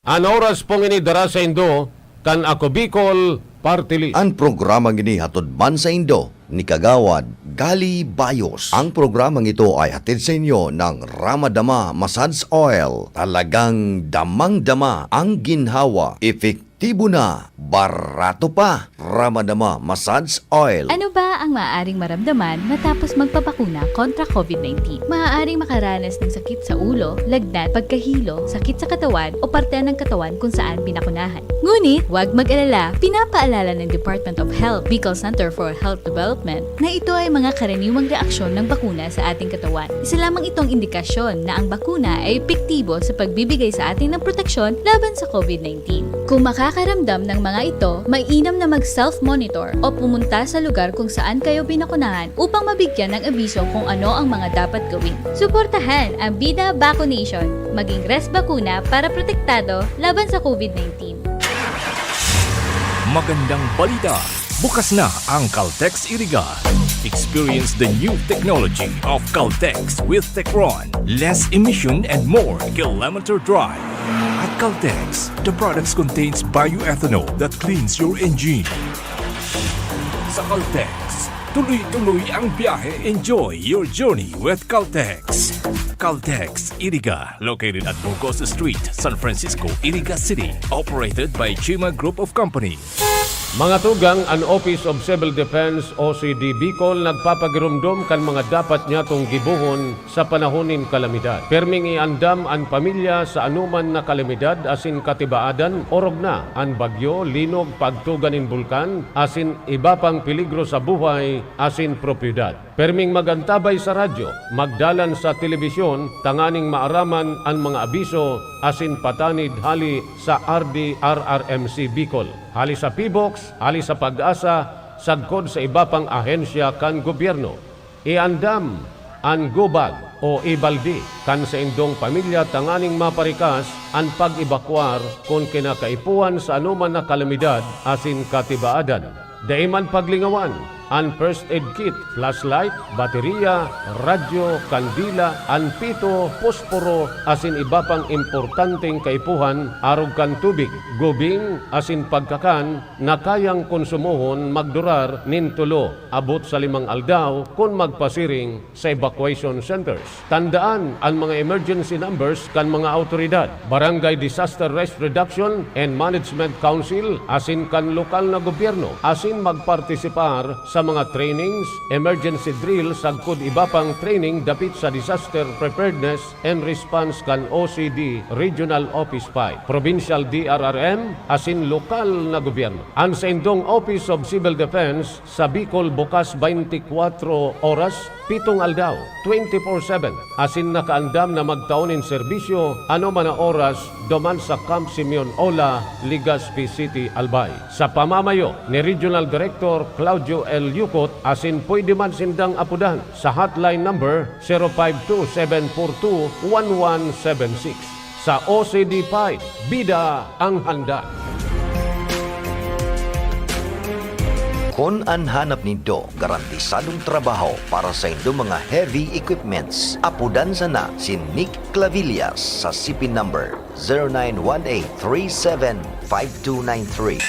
An oras pong ini dara saindo kan Ako Bicol Party List. An programang ini hatod man saindo ni Kagawad Gali Bayos. Ang programang ito ay hatid sa inyo ng Ramadama Massage Oil. Talagang damang-dama ang ginhawa, epektibo na, barato pa. Ramadama Massage Oil. Ano ba ang maaaring maramdaman matapos magpabakuna kontra COVID nineteen? Maaaring makaranas ng sakit sa ulo, lagnat, pagkahilo, sakit sa katawan o parte ng katawan kung saan binakunahan. Ngunit, huwag mag-alala, pinapaalala ng Department of Health, Bicol Center for Health Development, na ito ay mga karaniwang reaksyon ng bakuna sa ating katawan. Isa lamang itong indikasyon na ang bakuna ay epektibo sa pagbibigay sa atin ng proteksyon laban sa COVID nineteen. Kung makakaramdam ng mga ito, mainam na mag-self-monitor o pumunta sa lugar kung saan kayo binakunahan upang mabigyan ng abiso kung ano ang mga dapat gawin. Suportahan ang Bida Vaccination. Maging res bakuna para protektado laban sa COVID nineteen. Magandang balita! Bukas na ang Caltex Iriga. Experience the new technology of Caltex with Tecron. Less emission and more kilometer drive. At Caltex, the products contains bioethanol that cleans your engine. Sa Caltex, tuloy-tuloy ang biyahe. Enjoy your journey with Caltex. Caltex Iriga, located at Burgos Street, San Francisco, Iriga City. Operated by Chima Group of Company. Mga tugang, an Office of Civil Defense, O C D Bicol, nagpapagiromdom kan mga dapat nyatong gibohon sa panahon nin kalamidad. Pirming iandam an pamilya sa anoman na kalamidad asin katibaadan, orog na an bagyo, linog, pagtuga nin bulkan, asin iba pang peligro sa buhay asin propiedad. Pirming mag-antabay sa radyo, magdalan sa telebisyon tanganing maaraman an mga abiso asin patanid hali sa R D R R M C Bicol, hali sa PHIVOLCS, hali sa PAGASA, sagkod sa iba pang ahensya kan gobyerno. Iandam an go bag o e-balde kan saindong pamilya tanganing maparikas an pag-ebakuar kun kinakaipuhan sa anoman na kalamidad asin katibaadan. Dai man paglingawan an first aid kit, flashlight, bateriya, radyo, kandila, an pito, posporo, asin iba pang importanteng kaipuhan arog kan tubig, gubing, asin pagkakan na kayang konsumohon magdurar nin tulo abot sa limang aldaw kun magpasiring sa evacuation centers. Tandaan an mga emergency numbers kan mga awtoridad, Barangay Disaster Risk Reduction and Management Council asin kan lokal na gobyerno, asin magpartisipar sa mga trainings, emergency drill sagkod iba pang training dapit sa Disaster Preparedness and Response kan O C D Regional Office five, Provincial D R R M asin lokal na gobyerno. An saindong Office of Civil Defense sa Bicol bukas twenty-four oras, pitong aldaw, twenty-four seven, asin nakaandam na magtao nin serbisyo anoman na oras duman sa Camp Simeon Ola, Legazpi City, Albay, sa pamamayo ni Regional Director Claudio L. Yucot, asin pwede man sindang apodan sa hotline number zero five two seven four two one one seven six. Sa O C D five, bida ang handa. Kun an hanap nindo garantisadong trabaho para sa indong mga heavy equipments, apodan sana si Nick Clavillas sa C P number zero nine one eight three seven five two nine three.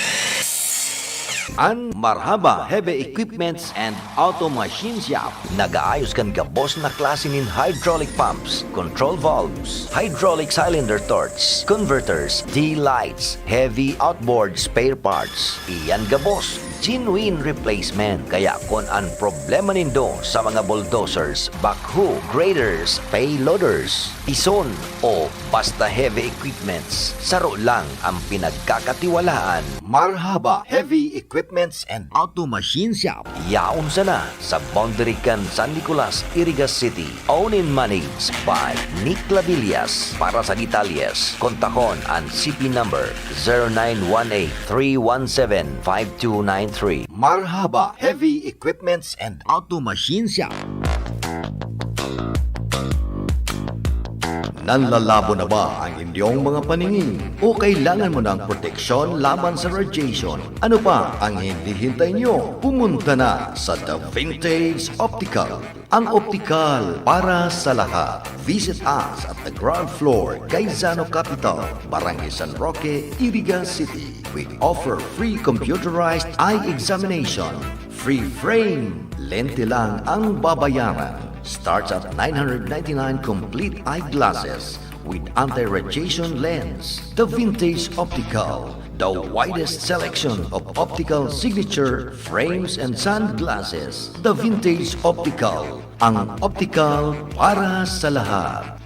An Marhaba Heavy Equipments and Auto Machine Shop nag-aayos kan gabos na klase nin hydraulic pumps, control valves, hydraulic cylinder torch, converters, D-lights, heavy outboard spare parts. Iyan gabos, genuine replacement. Kaya kun an problema nindo sa mga bulldozers, backhoe, graders, payloaders, pison, o basta heavy equipments, saro lang ang pinagkakatiwalaan. Marhaba Heavy Equipments and Auto Machine Shop. Yaon sana sa boundary kan San Nicolas, Iriga City. Owned and managed by Nick Clavillas. Para sa detalyes, kontakon an C P number zero nine one eight three one seven five two nine three. Marhaba Heavy Equipments and Auto Machine Shop. Nanlalabo na ba ang inyong mga paningin? O kailangan mo ng proteksyon laban sa radiation? Ano pa ang hinihintay nyo? Pumunta na sa The Vintage Optical. Ang optical para sa lahat. Visit us at the ground floor, Gaisano Capital, Barangay San Roque, Iriga City. We offer free computerized eye examination. Free frame. Lente lang ang babayaran. Starts at nine hundred ninety-nine complete eyeglasses with anti-radiation lens. The Vintage Optical, the widest selection of optical signature frames and sunglasses. The Vintage Optical, ang optical para sa lahat.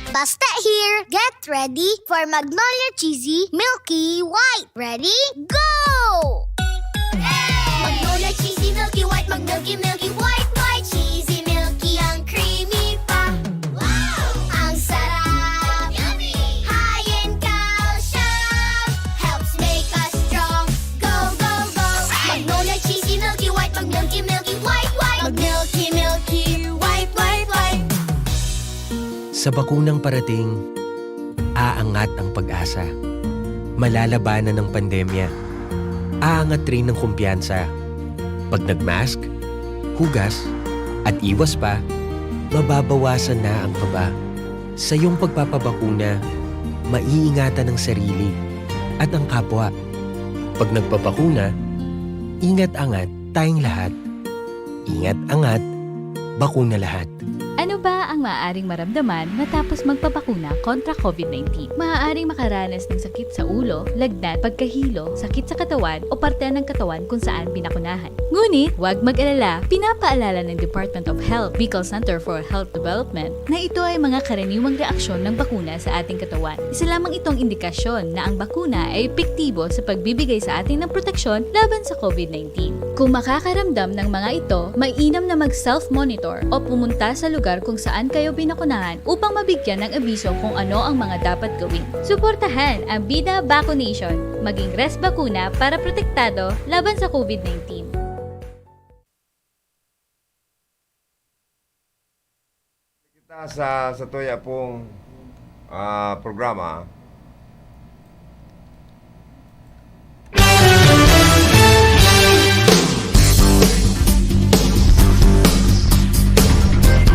Basta here, get ready for Magnolia Cheesy Milky White. Ready? Go! Magnolia Cheesy Milky White, mag-milky, milky, white, white, cheesy, milky, ang creamy pa. Wow! Ang sarap! Yummy! High in calcium, helps make us strong. Go, go, go! Magnolia Cheesy Milky White, mag-milky, milky, white, white, mag-milky, milky, white, white, white. Sa bakunang parating, aangat ang pag-asa. Malalabanan ang pandemya. Aangat rin ang kumpiyansa. Pag nag-mask, hugas, at iwas pa, mababawasan na ang kaba. Sa iyong pagpapabakuna, maiingatan ang sarili at ang kapwa. Pag nagpabakuna, ingat-angat tayong lahat. Ingat-angat, bakuna lahat. Ano ba ang maaaring maramdaman matapos magpabakuna kontra COVID nineteen? Maaaring makaranas ng sakit sa ulo, lagnat, pagkahilo, sakit sa katawan o parte ng katawan kung saan binakunahan. Ngunit, huwag mag-alala, pinapaalala ng Department of Health, Bicol Center for Health Development, na ito ay mga karaniwang reaksyon ng bakuna sa ating katawan. Isa lamang itong indikasyon na ang bakuna ay epektibo sa pagbibigay sa atin ng proteksyon laban sa COVID nineteen. Kung makakaramdam ng mga ito, mainam na mag-self-monitor o pumunta sa lugar kung saan kayo binakunahan upang mabigyan ng abiso kung ano ang mga dapat gawin. Suportahan ang Bida Vaccination. Maging Res Bakuna para protektado laban sa COVID nineteen. Kita sa, sa tuya pong, ah, programa.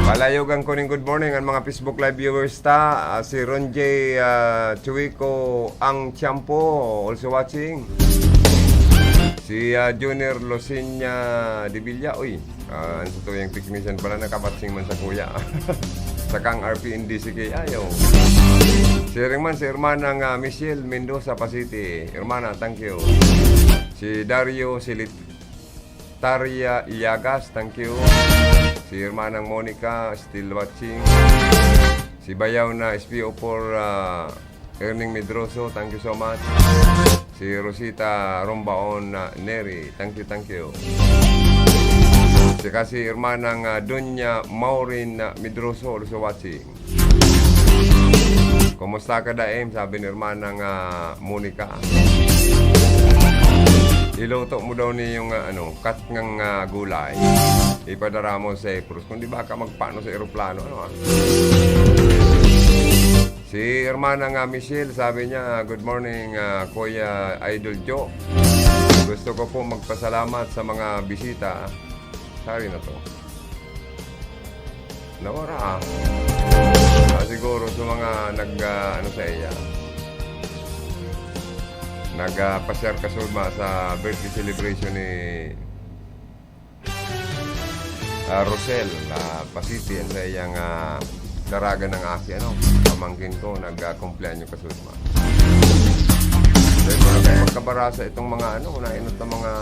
Palayogan ko ning good morning ang mga Facebook Live viewers ta. Ah, si Ron J, ah, Chuico Ang Tiampo, also watching. Si, ah, Junior Losinya de Villa, uy, ah, ang satuyang technician pala, nakapatsing man sa kuya. Sakang R P N D C K I, oh. Siring man si Hermanang, ah, Michelle Mendoza, Pasiti. Hermana, thank you. Si Dario Silitaria Iyagas, thank you. Si Hermanang Monica, still watching. Si Bayaw na S P O four, ah, Erning Medroso, thank you so much. Si Rosita Rombaon na Neri, thank you, thank you. Saka si Hermanang, ah, Doña Maureen na Medroso, also watching. "Kumusta ka, Daim?" sabi ni Hermanang, ah, Monica. Iluto mo daw ni yung, ah, ano, kat ngang, ah, gulay. Ipadara mo sa Cyprus. Kung di ba ka magpano sa eroplano, ano, ah? Si Hermana nga Michelle, sabi niya, "Good morning, ah, Kuya Idol Joe. Gusto ko po magpasalamat sa mga bisita." Sorry na to. Nawara, ah. Ah, siguro sa mga nag, ah, ano sa iya. Nag, ah, pasyar ka, Sulma, sa birthday celebration ni ah, Rosel, ah, Pasiti, yan sa iyang, ah, daraga ng aki, ano, pamangkin ko, nag-, ah, kumpleanyo kasunod, ma. Dahil wala tayong magkabarasa itong mga, ano, nainot na mga,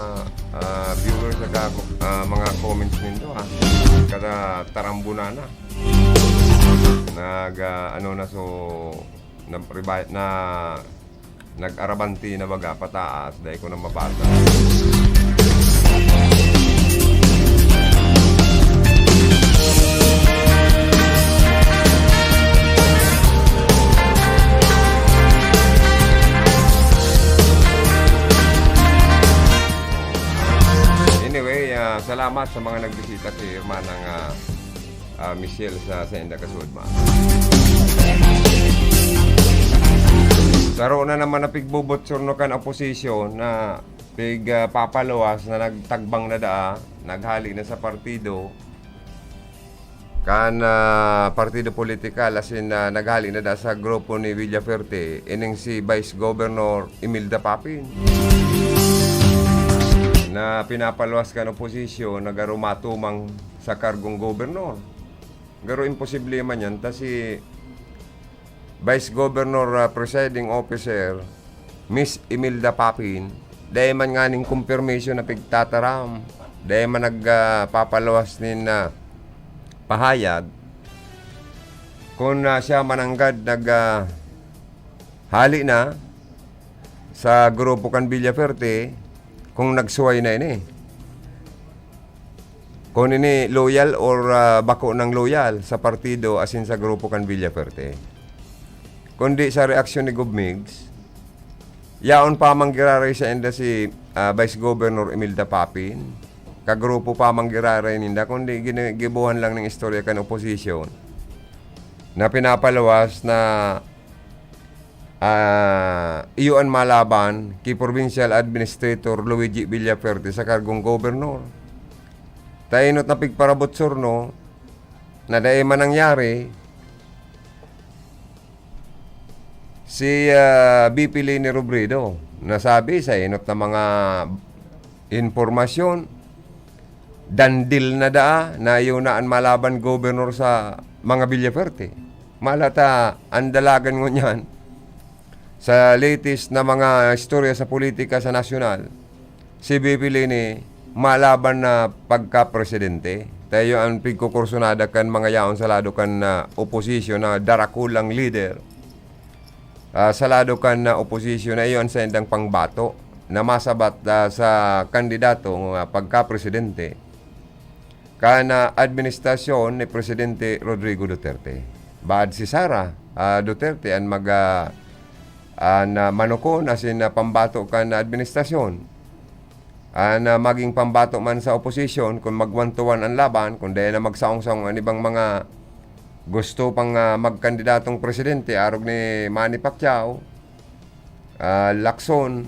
ah, viewers at, ah, mga comments nindo, ha. Kada tarambunana. Nag, ah, ano na, so, na, revi-, na nag-arabanti na baga pataas, dai ko na mabasa. Anyway, ah, salamat sa mga nagbisita kay Hermanang, ah, ah, Michelle sa, sa inda kasud, ma. Saro na naman na pigbubutsor no kan oposisyon na pig, ah, papaluwas na nagtagbang na daa, naghali na sa partido, kan, ah, partido politikal, asin, ah, naghali na daa sa grupo ni Villafuerte, ining si Vice Governor Imelda Papin, na pinapaluwas kan oposisyon na garo matumang sa kargong gobernor. Garo imposible man yan, ta si Vice Governor, ah, Presiding Officer, Miss Imelda Papin, dai man nganing confirmation na pigtataram, dai man nag, ah, papaluwas nin, ah, pahayag. Kun, ah, siya mananggad nag, ah, hali na sa grupo kan Villafuerte, kung nagsuway na ini. Kung ini loyal or, ah, bako nang loyal sa partido asin sa grupo kan Villafuerte. Kundi sa reaksyon ni Gob Migs, yaon pa man giraray sainda si, ah, Vice Governor Imelda Papin, kagrupo pa man giraray ninda, kundi gini-, gibohan lang ning istorya kan oposisyon na pinapaluwas na ah, iyo an malaban ki Provincial Administrator Luigi Villafuerte sa kargong gobernor. Ta enot na pigparabot surno na dai man nangyari si, ah, V P Leni Robredo, nasabi sa enot na mga impormasyon, dandil na daa na iyo na an malaban gobernor sa mga Villafuerte. Malata, ang dalagan ngunyan, sa latest na mga istorya sa politika sa nasyonal, si V P Leni malaban na pagka-presidente. Tayo ang pigkukursunada kan mga yaon sa lado kan, ah, oposisyon na darakulang lider. Ah, sa lado kan, ah, oposisyon na iyon sa indang pangbato na masabat, ah, sa kandidato nga pagka-presidente kan, ah, administrasyon ni Presidente Rodrigo Duterte. Baad si Sara, ah, Duterte an mag, ah, an, ah, manukon asin, ah, pambato kan administrasyon. An, ah, maging pambato man sa oposisyon, kun mag-one to one an laban, kun dai na magsaong-saong an ibang mga gusto pang, ah, magkandidatong presidente, arog ni Manny Pacquiao, ah, Lacson,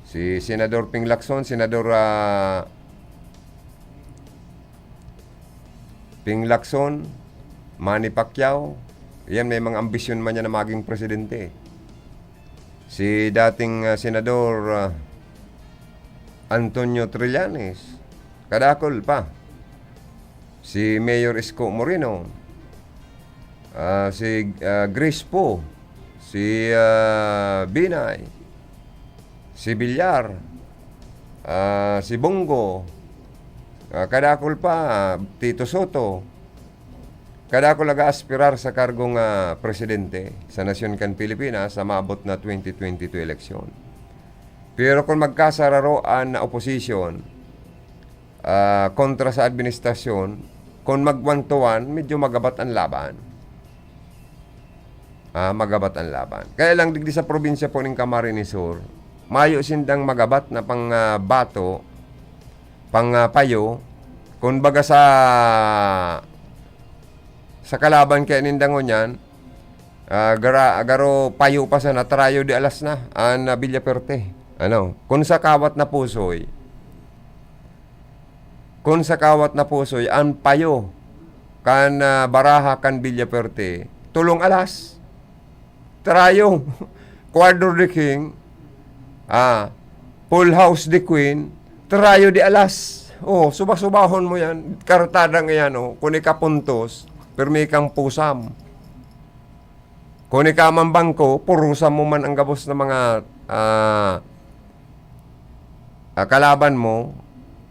si Senador Ping Lacson, Senador, ah, Ping Lacson, Manny Pacquiao, yan may mga ambisyon man niya na maging presidente. Si dating, ah, Senador, ah, Antonio Trillanes, kadakul pa. Si Mayor Isko Moreno, ah, si, ah, Grace Poe, si, ah, Binay, si Villar, ah, si Bong Go, ah, kadakul pa, ah, Tito Sotto. Kadakul nag-aaspirar sa kargong, ah, presidente sa nasyon kan Pilipinas sa maabot na twenty twenty-two eleksyon. Pero kun magkasararo an oposisyon, ah, kontra sa administrasyon, kun mag-one to one, medyo magabat an laban. Ah, magabat an laban. Kaya lang digdi sa probinsya po nin Camarines Sur, mayo sindang magabat na pang, ah, bato, pang, ah, payo. Kumbaga sa, sa kalaban kaya ninda ngunyan, ah, gara-, garo payo pa sana, trayo de alas na, an, ah, Villafuerte. Ano? Kun sa kawat na pusoy, kun sa kawat na pusoy, an payo kan, ah, baraha kan Villafuerte, tolong alas. Trayo. Quarter de king. Ah, full house de queen. Trayo de alas. Oh, suba-subahon mo yan. Kartada nga yan, oh. Kun ika puntos, pirmi kang pusam. Kun ika man bangko, purusan mo man ang gabos na mga, ah, ah, kalaban mo,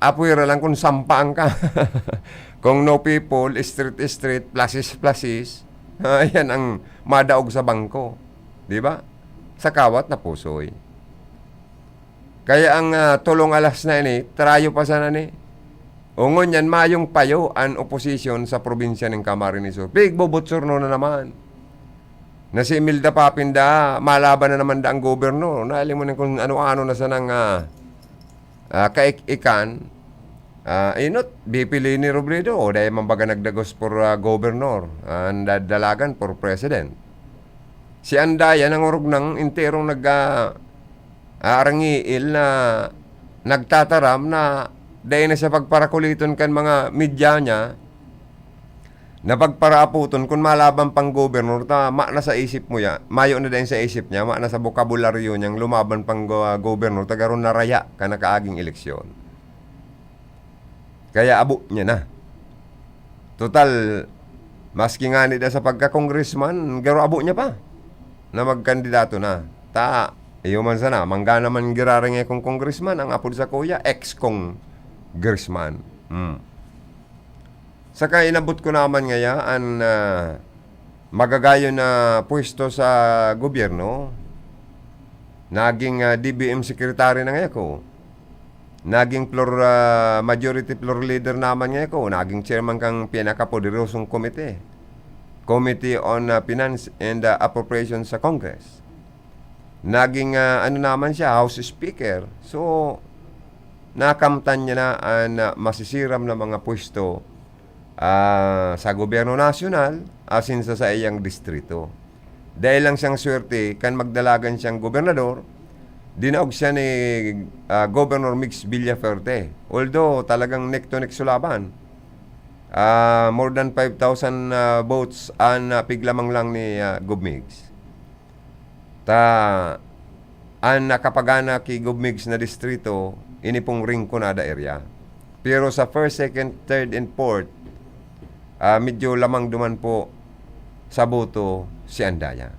apwera lang kun sampaan ka. Kung no people, street, street, plasis, plasis, ayan ang madaog sa bangko. Di ba? Sa kawat na pusoy. Kaya ang, ah, tolong alas na ini, trayo pa sana ni. O ngunyan, mayong payo an oposisyon sa probinsya nin Camarines Sur. Pigbobochorno na naman. Na si Imelda Papin da, malaban na naman da ang gobernador. Naaling mo na kung ano-ano na sanang, ah, ah, kaik-ikan. Ah, inot, bipili ni Robredo. O dahil man baga nagdagos por, ah, gobernador. Ang dadalagan por president. Si Andaya nangurog nang enterong nag, ah, ah, arangiil na nagtataram na dai na siya pagparakuliton kan mga media niya, na pagparaapoton kun malaban pang gobernador ta, ma na sa isip mo ya, mayo na din sa isip niya, ma na sa bokabularyo niyang lumaban pang go-, gobernador ta garo naraya kan nakaaging eleksyon. Kaya abo niya na. Total, maski ngani da sa pagka-congressman, garo abo niya pa na magkandidato na. Ta, iyo man sana, mangga naman giraring kong congressman, ang apod sa kuya, ex-congressman. Hmm. Saka inabot ko naman ngaya an, ah, magagayon na pwesto sa gobyerno. Naging, ah, D B M secretary na ngaya ko. Naging floor, ah, majority floor leader naman ngaya ko. Naging chairman kang pinakapoderosong komite, Committee on, ah, Finance and, ah, Appropriations sa Congress. Naging, ah, ano naman siya, House Speaker. So, nakamtan niya na an, ah, masisiram na mga pwesto, ah, sa gobyerno nasyonal asin sa saiyang distrito. Dai lang siyang swerte kan magdalagan siyang gobernador, dinaog siya ni, ah, Governor Migs Villafuerte. Although talagang neck to neck so laban. Ah, more than five thousand, ah, votes an, ah, piglamang lang ni, ah, Gov Migs. Ta, an nakapagana ki Gov Migs na distrito, ini pong Rinconada area. Pero sa first, second, third, and fourth, ah, medyo lamang duman po sa boto si Andaya.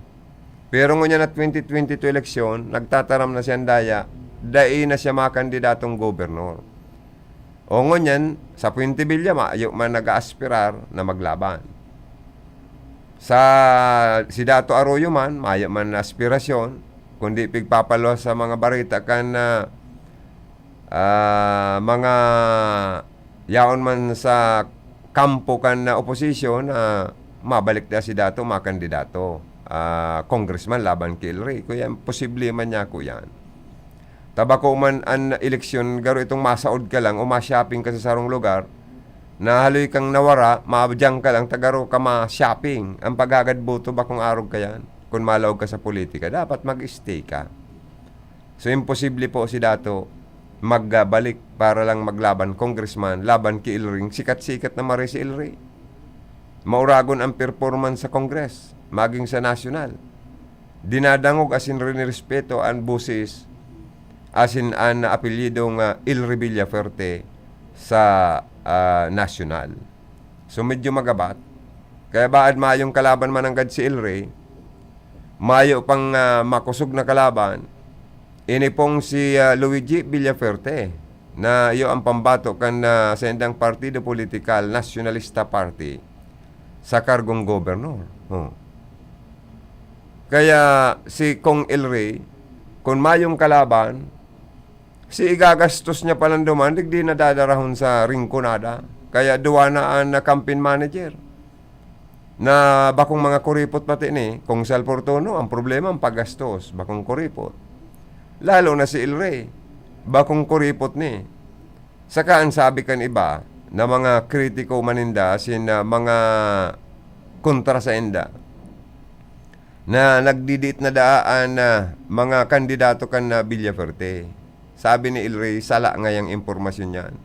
Pero ngunyan na twenty twenty-two eleksyon, nagtataram na si Andaya, dai na siya makandidatong gobernador. O ngunyan, sa Fuentebella, mayo man nag-aaspirar na maglaban. Sa, si Dato Arroyo man, mayo man na aspirasyon, kundi pigpapaluwas sa mga bareta kan, ah, ah, mga yaon man sa kampo kan, ah, oposisyon na mabalik na si Dato, makandidato, ah, congressman laban ki El Rey. Kaya posible man niya ako yan. Tabako man an eleksyon, garo itong masaod ka lang o ma-shopping ka sa sarong lugar, nahaloy kang nawara, madyang ka lang, tagaro ka ma-shopping. Ang paghagad boto, bakong arog ka yan. Kung malaog ka sa politika, dapat mag-stay ka. So, imposible po si Dato magbalik para lang maglaban congressman, laban ki El Rey. Sikat-sikat na mare si El Rey. Mauragon ang performance sa Congress, maging sa national. Dinadangog asin rinirespeto an boses asin an apelyidong, ah, El Rey Villafuerte sa, ah, nasyonal. So, medyo magabat. Kaya baad mayong kalaban mananggad si El Rey, mayo pang, ah, makosog na kalaban, ini pong si, ah, Luigi Villafuerte, na iyo ang pambato kan, ah, saindang partido politikal, Nationalista Party, sa kargong gobernador. Oh. Kaya si Cong El Rey, kun mayong kalaban, si igagastos niya palan duman, digdi na dadarahon sa Rinconada. Kaya duwa na an, ah, campaign manager. Na bakong mga kuripot pati ni Cong Sal Fortuno, ang problema, ang paggastos, bakong kuripot. Lalo na si El Rey, bakong kuripot ni. Saka an sabi kan iba na mga kritiko man ninda, asin, ah, mga kontra sainda, na nagdidiit na daa an, ah, mga kandidato kan, ah, Villafuerte. Sabi ni El Rey, sala ngayang impormasyon yan.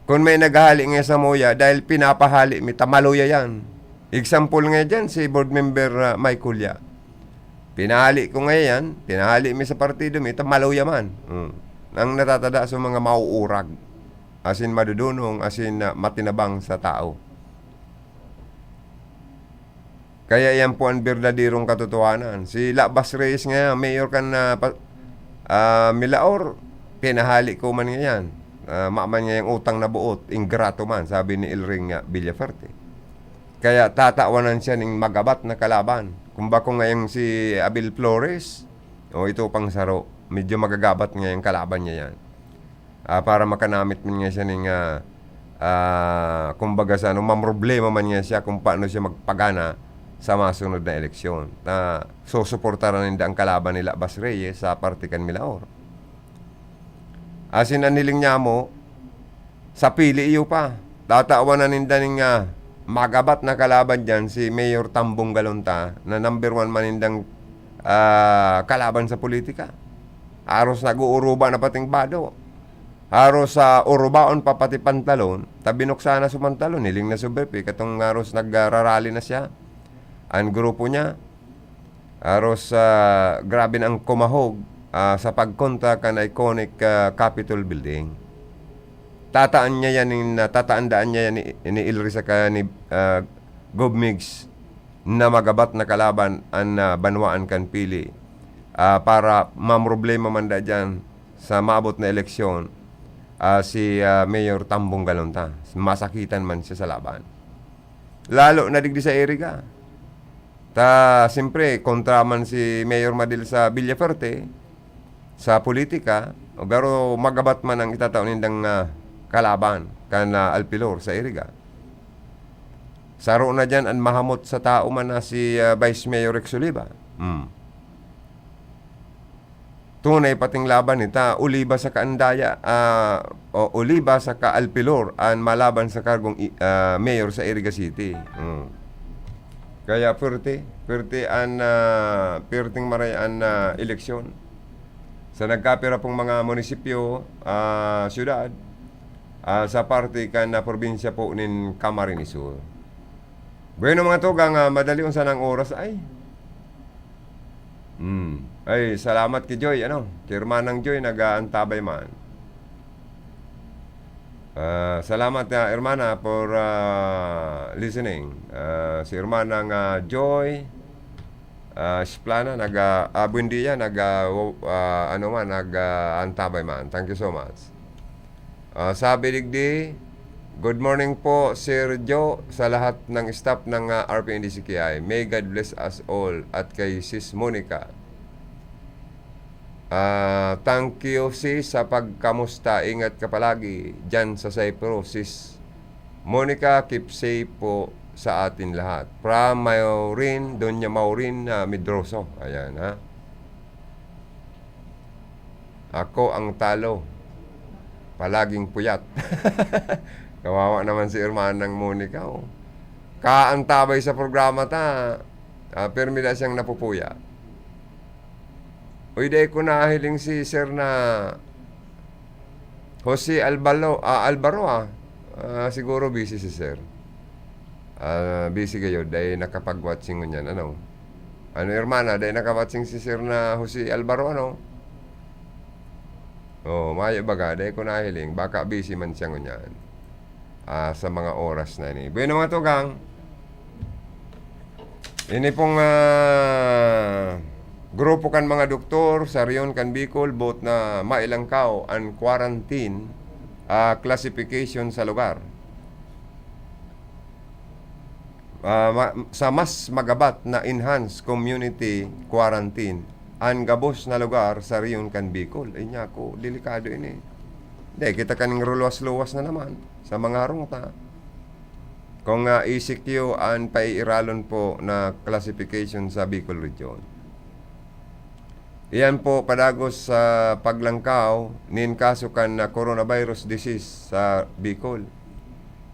Kun may naghahali ngaya samuya, dahil pinapahali mi ta maluya yan. Example ngaya dyan, si board member, ah, Mike Julia. Pinahali ko ngaya yan, pinahali mi sa partido mi, ta maluya man. Hmm. Ang natatada sa mga mauurag, asin madudunong, asin, ah, matinabang sa tao. Kaya yan po ang berdaderong katotohanan. Si Labas Reyes nga, mayor kan, ah, pa-, ah, Milaor, pinahali ko man ngayan. Ah, maman ngayang utang na buot, ingrato man, sabi ni El Rey nga Villafuerte. Kaya tatawanan siya ning magabat na kalaban. Kung bako ngayong si Abel Flores, o ito pang saro, medyo magagabat ngayang kalaban niya yan. Ah, para makanamit man nga siya ning, ah, ah, kumbaga sa ano, mamroblema man nga siya kung paano siya magpagana sa masunod na eleksyon. Na susuportaran ninda ang kalaban ni Labas Reyes sa parte kan Milaor. Asin an hiling niya mo, sa pili iyo pa. Tatawan na ninda ning, ah, magabat na kalaban diyan, si Mayor Tambong Galonta, na number one man nindang, ah, kalaban sa politika. Aros nag-uuruba na pating bado. Aros sa urubaon pa pati pantalon, ta binuksan na sa pantalon, hiling na sa brief, eh, katong aros nagrarally na siya. Ang grupo niya, aros, ah, grabe na ang kumahog, ah, sa pagkontra kan iconic, ah, Capitol Building. Tataan niya yan, in, tataan daan niya yan ni, ni El Rey saka ni, ah, Gov Migs na magabat na kalaban an, ah, banwaan kan pili, ah, para mamroblema man da dyan sa maabot na eleksyon, ah, si, ah, Mayor Tambong Galonta. Masakitan man siya sa laban. Lalo na digdi sa Iriga. Ta, siyempre, kontra man si Mayor Madil sa Villafuerte, sa politika, o garo magabat man ang itatao nindang, ah, kalaban kan, ah, Alpilor sa Iriga. Saro na diyan an mahamot sa tao man na si, ah, Vice Mayor Rex Oliva. Hmm. Tunay pating laban ni ta, Oliva saka Andaya, ah, o Oliva saka Alpilor an malaban sa kargong i-, ah, mayor sa Iriga City. Hmm. Kaya puwerte, puwerte an, ah, puwerteng maray an, ah, eleksyon. Sa nagkapira pong mga munisipyo, ah, syudad, ah, sa parte kan, ah, probinsya po nin Camarines Sur. Bueno, mga tugang, ah, madali unsan ang oras ay. Hmm. Ay, salamat ki Joy, ano, ki Hermanang Joy, nag-aantabay man. Ah, salamat, ah, hermana, for, ah, listening. Ah, si hermana nga Joy, ah, Splana, nag, ah, ah, buen dia, nag, ah, wo-, ah, ano man, nag, ah, antabay man. Thank you so much. Ah, sabi digdi, "Good morning po, Sir Joe, sa lahat ng staff ng, ah, R P N D C K I. May God bless us all at kay Sis Monica." Ah, thank you, sis, sa pagkamusta. Ingat ka palagi diyan sa Cyprus, sis. Monica, keep safe po sa atin lahat. From Maureen, Doña Maureen, ah, Medroso. Ayan, ha. Ako ang talo. Palaging puyat. Kawawa naman si Hermanang Monica, oh. Kaantabay sa programa ta, ah, permi da siyang napupuya. Uy, dai ko nahiling si Sir na Jose Alvaro, ah, Alvaro, ah. Ah, siguro busy si Sir. Ah, busy kayo, dai nakapag-watching ngunyan, ano? Ano, hermana, dai nakawatching si Sir na Jose Alvaro, ano? Oh, mayo baga, dai ko nahiling. Baka busy man siya ngunyan. Ah, sa mga oras na ini. Bueno, mga tugang, ini pong, ah, grupo kan mga doktor sa rehiyon kan Bicol, boot na mailangkaw an quarantine, ah, classification sa lugar. Ah, ma-, sa mas magabat na enhanced community quarantine, an gabos na lugar sa rehiyon kan Bicol. Ay, nako, delikado ini. Di, kita kaning ruluwas-luwas na naman sa mga harong ta. Kung, ah, E C Q an paiiralon po na classification sa Bicol Region. Iyan po padagos sa paglangkaw nin kaso kan, ah, coronavirus disease sa Bicol.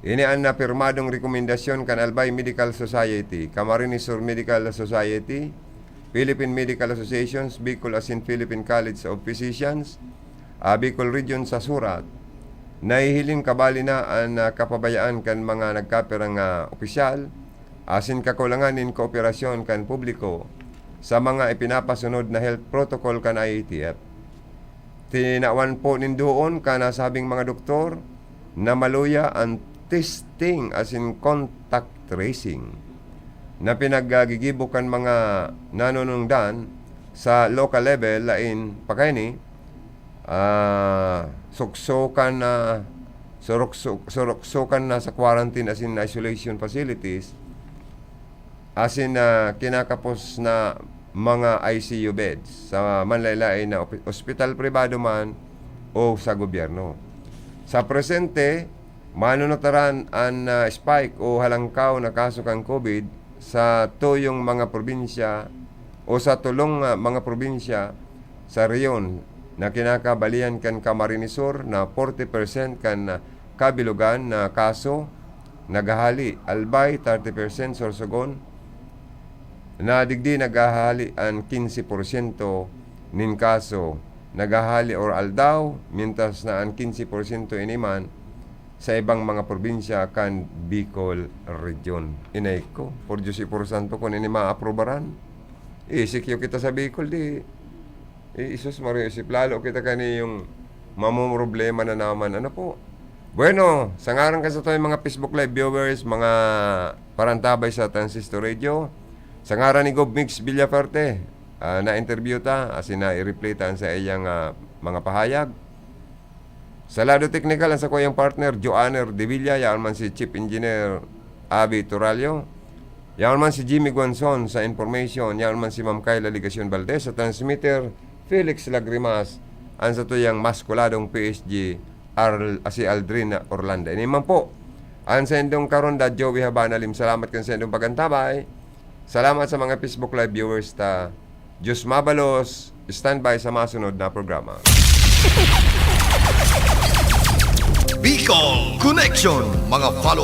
Ini an napirmadong rekomendasyon kan Albay Medical Society, Camarines Sur Medical Society, Philippine Medical Associations, Bicol asin Philippine College of Physicians, ah, Bicol Region sa surat. Nahihiling kabali na an, ah, kapabayaan kan mga nagkapirang, ah, opisyal asin kakulangan nin kooperasyon kan publiko sa mga ipinapasunod na health protocol kan I A T F. Tinawan po nindoon kan nasabing mga doktor na maluya an testing asin contact tracing na pinaggigibo kan mga nanunungdan sa local level, lain pa kaini, ah, suksokan na, surukso-, suruksokan na sa quarantine asin isolation facilities, asin, ah, kinakapos na mga I C U beds sa manlaen-laen na opi-, ospital pribado man o sa gobyerno. Sa presente, manunutaran an, ah, spike o halangkaw na kaso kan COVID sa tuyong mga probinsya o sa tulong, ah, mga probinsya sa rehiyon na kinakabalian kan Camarines Sur na forty percent kan, ah, kabilogan na kaso naghahali, Albay, thirty percent, Sorsogon, na digdi naghahali an quince porsyento nin kaso naghahali or aldaw, mientras na an quince porsyento ini man sa ibang mga probinsya kan Bicol Region. Inay ko, por Diyos y por Santo, kun ini maaprobaran, E C Q kita sa Bicol, di, eh, Jesus Maria, isip lalo kita kani yung mamomroblema na naman. Ano po? Bueno, sa ngaran kan satuyang mga Facebook Live viewers, mga parantabay sa Transistor Radio, sa ngaran ni Gob Mix Villaferte, ah, na-interview ta, asin na-replay ta an saiyang, ah, mga pahayag. Sa lado teknikal, an sakuyang partner, Joanner Devilla, yaon man si Chief Engineer Avi Turalio, yaon man si Jimmy Guanzon sa information, yaon man si Ma'am Kyla Legacion Valdez sa transmitter, Felix Lagrimas, an satuyang maskuladong P S G, Arl-, ah, si Aldrin Orlando. Ini man po an saindong karon, Da Joey Habana Lim. Salamat kan saindong pagantabay. Salamat sa mga Facebook Live viewers ta. Diyos mabalos. Standby sa masunod na programa. Bicol Connection, mga follow